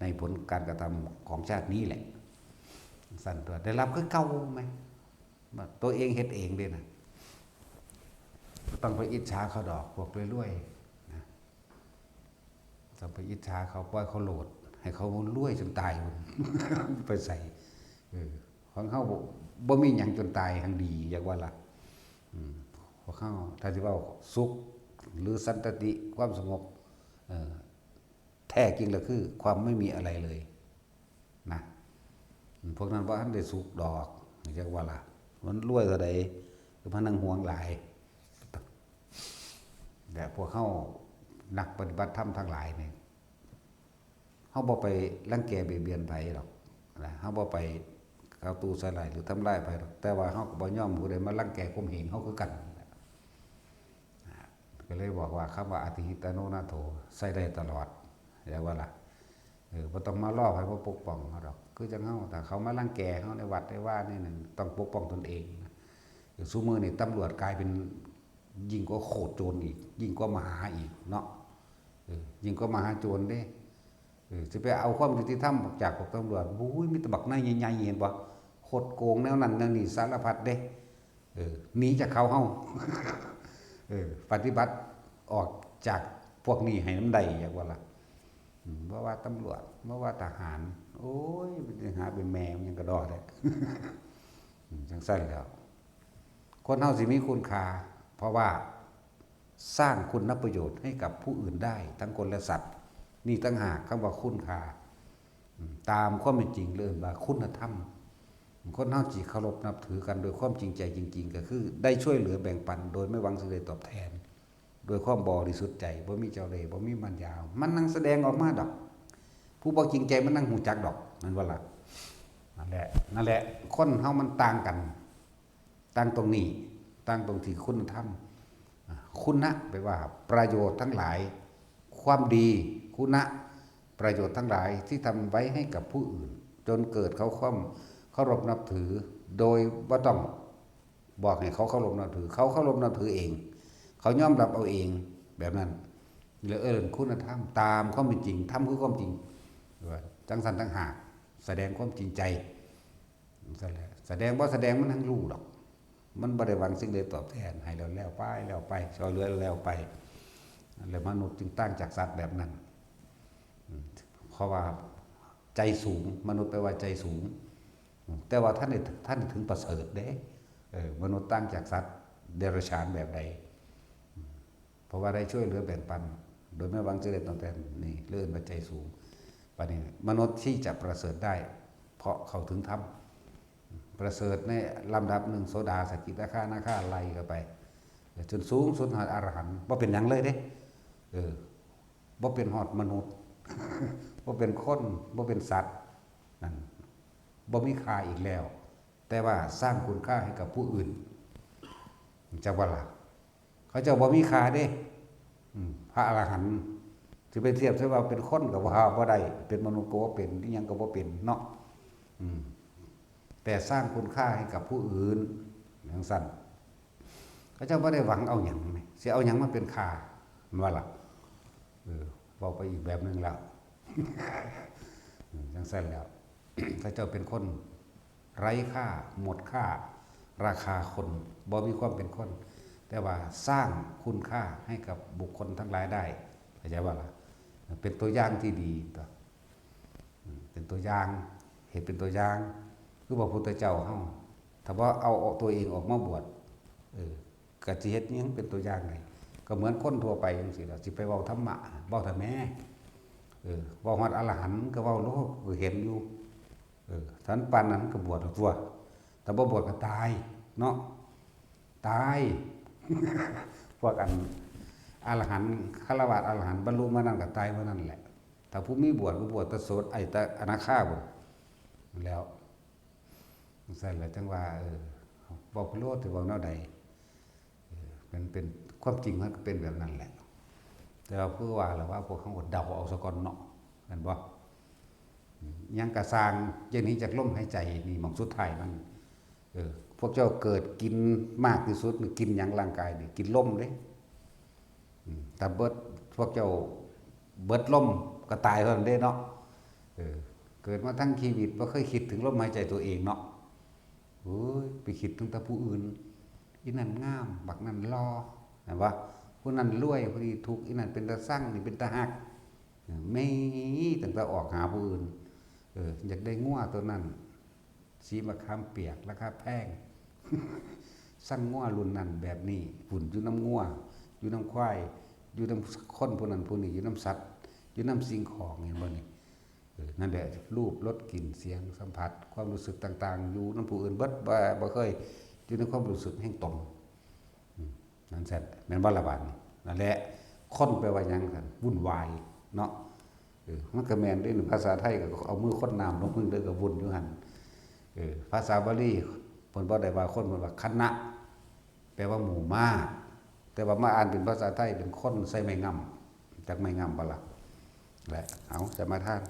ในผลการกระทำของชาตินี้แหละ ซั่นตั๊ว ได้รับคือเก่าไหม ว่าตัวเองเฮ็ดเองเด้นะ บ่ต้องไปอิจฉาเขาดอก พวกรวยๆ นะ ต้องไปอิจฉาเขา ปล่อยเขาโลด ให้เขารวยจนตาย ไปใส่ เออ ของเฮาบ่ บ่มีหยังจนตาย หังดี อยากว่าล่ะ อืม พวกเฮา ถ้าสิเว้าสุข หรือสันตติ ความสงบ เออ แท้จริงแล้วคือความไม่มีอะไรเลย นะ พวกนั้นบ่ทันได้สุขดอก จักว่าล่ะ มันรวยเท่าใด คือมานั่งห่วงหลาย แต่พวกเฮานักปฏิบัติธรรมทั้งหลายนี่ เฮาบ่ไปรังแกเบียดเบียนไผดอก นะ เฮาบ่ไปเข้าตู้ใส่ร้ายหรือทำลายไผดอก แต่ว่าเฮาก็บ่ยอมผู้ใดมารังแกข่มเหงเฮาคือกัน นะ ก็เลยบอกว่าคำว่า อัตถิตโนนาโถ ใช้ได้ตลอด เรียกว่าล่ะ เออ บ่ต้องมารอไผมาปกป้องเฮาดอก คือจั่งเฮา ถ้าเขามารังแกเฮาในวัดในวานี่นั่น ต้องปกป้องตนเองนะ เออ ซุมื้อนี่ตำรวจกลายเป็นยิ่งกว่าโขดโจรอีก ยิ่งกว่ามหาอีกเนาะ เออ ยิ่งกว่ามหาโจรเด้ เออ สิไปเอาความยุติธรรมจากพวกตำรวจ โอ้ย มีแต่บักนายใหญ่ๆ เห็นบ่ คดโกงแนวนั้นแนวนี้สารพัดเด้ เออ หนีจากเขาเฮา เออ ปฏิบัติออกจากพวกนี้ให้มันได้ อยากว่าล่ะ อืม บ่ว่าตำรวจ บ่ว่าทหาร โอ้ย ไปหาเป็นแม่มันยังกระดอแท้ อืม จั่งซั้นแล้ว คนเฮาสิมีคุณค่า เพราะว่าสร้างคุณประโยชน์ให้กับผู้อื่นได้ ทั้งคนและสัตว์ นี่ต่างหากคำว่าคุณค่า ตามความเป็นจริงเลยว่าคุณธรรม คนเฮาสิเคารพนับถือกันโดยความจริงใจจริงๆ ก็คือได้ช่วยเหลือแบ่งปันโดยไม่หวังสิ่งใดตอบแทน โดยความบริสุทธิ์ใจ บ่มีเจ้าเล่ห์ บ่มีมารยา มันนั่งแสดงออกมาดอก ผู้บ่จริงใจมันนั่งฮู้จักดอก นั่นว่าล่ะ นั่นแหละ นั่นแหละ คนเฮามันต่างกัน ต่างตรงนี้ ต่างตรงที่คุณธรรม อ่ะ คุณะ แปลว่าประโยชน์ทั้งหลาย ความดี คุณะ ประโยชน์ทั้งหลายที่ทำไว้ให้กับผู้อื่น จนเกิดเขาความเคารพนับถือ โดยบ่ต้องบอกให้เขาเคารพนับถือ เขาเคารพนับถือเอง เขายอมรับเอาเอง แบบนั้น แล้วเอิ้นคุณธรรม ตามความเป็นจริง ธรรมคือความจริง ว่าจั่งซั้นต่างหาก แสดงความจริงใจ จั่งซั้นแหละ แสดงบ่แสดงมันทั้งรู้ดอก มันบ่ได้หวังสิ่งใดตอบแทน ให้แล้วแล้วไป แล้วไป ช่วยเหลือแล้วไป นั่นแหละ มนุษย์จึงต่างจากสัตว์แบบนั้น อืม เพราะว่าใจสูง มนุษย์แปลว่าใจสูง อืม แต่ว่าท่านได้ ท่านได้ถึงประเสริฐเด้ เออ มนุษย์ต่างจากสัตว์เดรัจฉานแบบใด อืม เพราะว่าได้ช่วยเหลือแบ่งปัน โดยไม่หวังสิ่งใดตอบแทน นี่เรียกว่าใจสูง บัดนี้มนุษย์ที่จะประเสริฐได้ เพราะเข้าถึงธรรม ประเสริฐในลำดับหนึ่ง โสดา สกิทาคานาคา ไล่เข้าไป จนสูงสุดฮอดอรหันต์ บ่เป็นหยังเลยเด้ เออ บ่เป็นฮอดมนุษย์ บ่เป็นคน บ่เป็นสัตว์ นั่น บ่มีค่าอีกแล้ว แต่ว่าสร้างคุณค่าให้กับผู้อื่น จักว่าล่ะ เขาเจ้าบ่มีค่าเด้ อืม พระอรหันต์ สิไปเทียบใส่ว่าเป็นคนก็ว่าบ่ได้ เป็นมนุษย์ก็บ่เป็น อิหยังก็บ่เป็นเนาะ อืม แต่สร้างคุณค่าให้กับผู้อื่น จั่งซั้น เขาเจ้าบ่ได้หวังเอาหยัง สิเอาหยังมาเป็นค่า แม่นบ่ล่ะ เออ เว้าไปอีกแบบหนึ่งแล้ว อืม จั่งซั้นแล้ว เขาเจ้าเป็นคนไร้ค่า หมดค่า ราคาคน บ่มีความเป็นคน แต่ว่าสร้างคุณค่าให้กับบุคคลทั้งหลายได้ เข้าใจบ่ล่ะ เป็นตัวอย่างที่ดีตั๊ว อืม เป็นตัวอย่าง เฮ็ดเป็นตัวอย่าง คือพระพุทธเจ้าเฮา ถ้าบ่เอาตัวเองออกมาบวช เออ ก็สิเฮ็ดหยังเป็นตัวอย่างได้ ก็เหมือนคนทั่วไปจั่งซี้ล่ะ สิไปเว้าธรรมะ เว้าทำไม เออ เว้าฮอดอรหันต์ก็เว้าโลด ก็เห็นอยู่ เออ ถ้าปานนั้นก็บวชเอาตั๊ว ถ้าบ่บวชก็ตายเนาะ ตาย พวกอันอรหันต์ ฆราวาสอรหันต์ บรรลุมานั้นก็ตายมานั้นแหละ ถ้าผู้มีบวชก็บวชแต่โสด ไอ้แต่อนาคาพุ้น แล้ว จั่งซั้นแหละ จั่งว่า เออ เว้าไปโลด สิเว้าแนวใด เออ มันเป็นความจริง มันก็เป็นแบบนั้นแหละ แต่ว่าคือว่าล่ะ ว่าพวกเขาก็เดาเอาซะก่อนเนาะ แม่นบ่ อืม หยังก็ซ่าง เดี๋ยวนี้จากลมหายใจนี่ หม่องสุดท้ายมัน เออ พวกเจ้าเกิดกินมากที่สุดนี่ กินหยังร่างกายนี่ กินลมเด้ อืม ถ้าเบิด พวกเจ้าเบิดลมก็ตายเท่านั้นเด้เนาะ เออ เกิดมาทั้งชีวิตบ่เคยคิดถึงลมหายใจตัวเองเนาะ โอ้ย ไปคิดถึงแต่ผู้อื่น อีนั่นงาม บักนั่นหล่อ แม่นบ่ ผู้นั้นรวย ผู้นี้ทุกข์ อีนั่นเป็นตาซัง นี่เป็นตาฮัก เออ แม่ ตั้งแต่ออกหาผู้อื่น เออ อยากได้งัวตัวนั้น สีมะขามเปียก ราคาแพง ซังงัวรุ่นนั้นแบบนี้ พุ้นอยู่นำงัว อยู่นำควาย อยู่นำคนผู้นั้นผู้นี้ อยู่นำสัตว์ อยู่นำสิ่งของ เห็นบ่นี่ เออ นั่นแหละ รูป รส กลิ่น เสียง สัมผัส ความรู้สึกต่างๆ อยู่นำผู้อื่นเบิด บ่ บ่เคยอยู่ในความรู้สึกแห่งตน อืม นั่นแซ่น แม่นบ่ล่ะบาดนี้ นั่นแหละ คนแปลว่าหยังซั่น วุ่นวายเนาะ เออ มันก็แม่นเด้ ภาษาไทยก็เอามือคนน้ำลงพื้นเด้อ ก็วุ่นอยู่หั่น เออ ภาษาบาลีเพิ่นบ่ได้ว่าคน เพิ่นว่าคณะ แปลว่าหมู่มาก แต่ว่ามาอ่านเป็นภาษาไทยเป็นคนใส่ไม้งำ จักไม้งำบ่ล่ะ และ เอา สมาทาน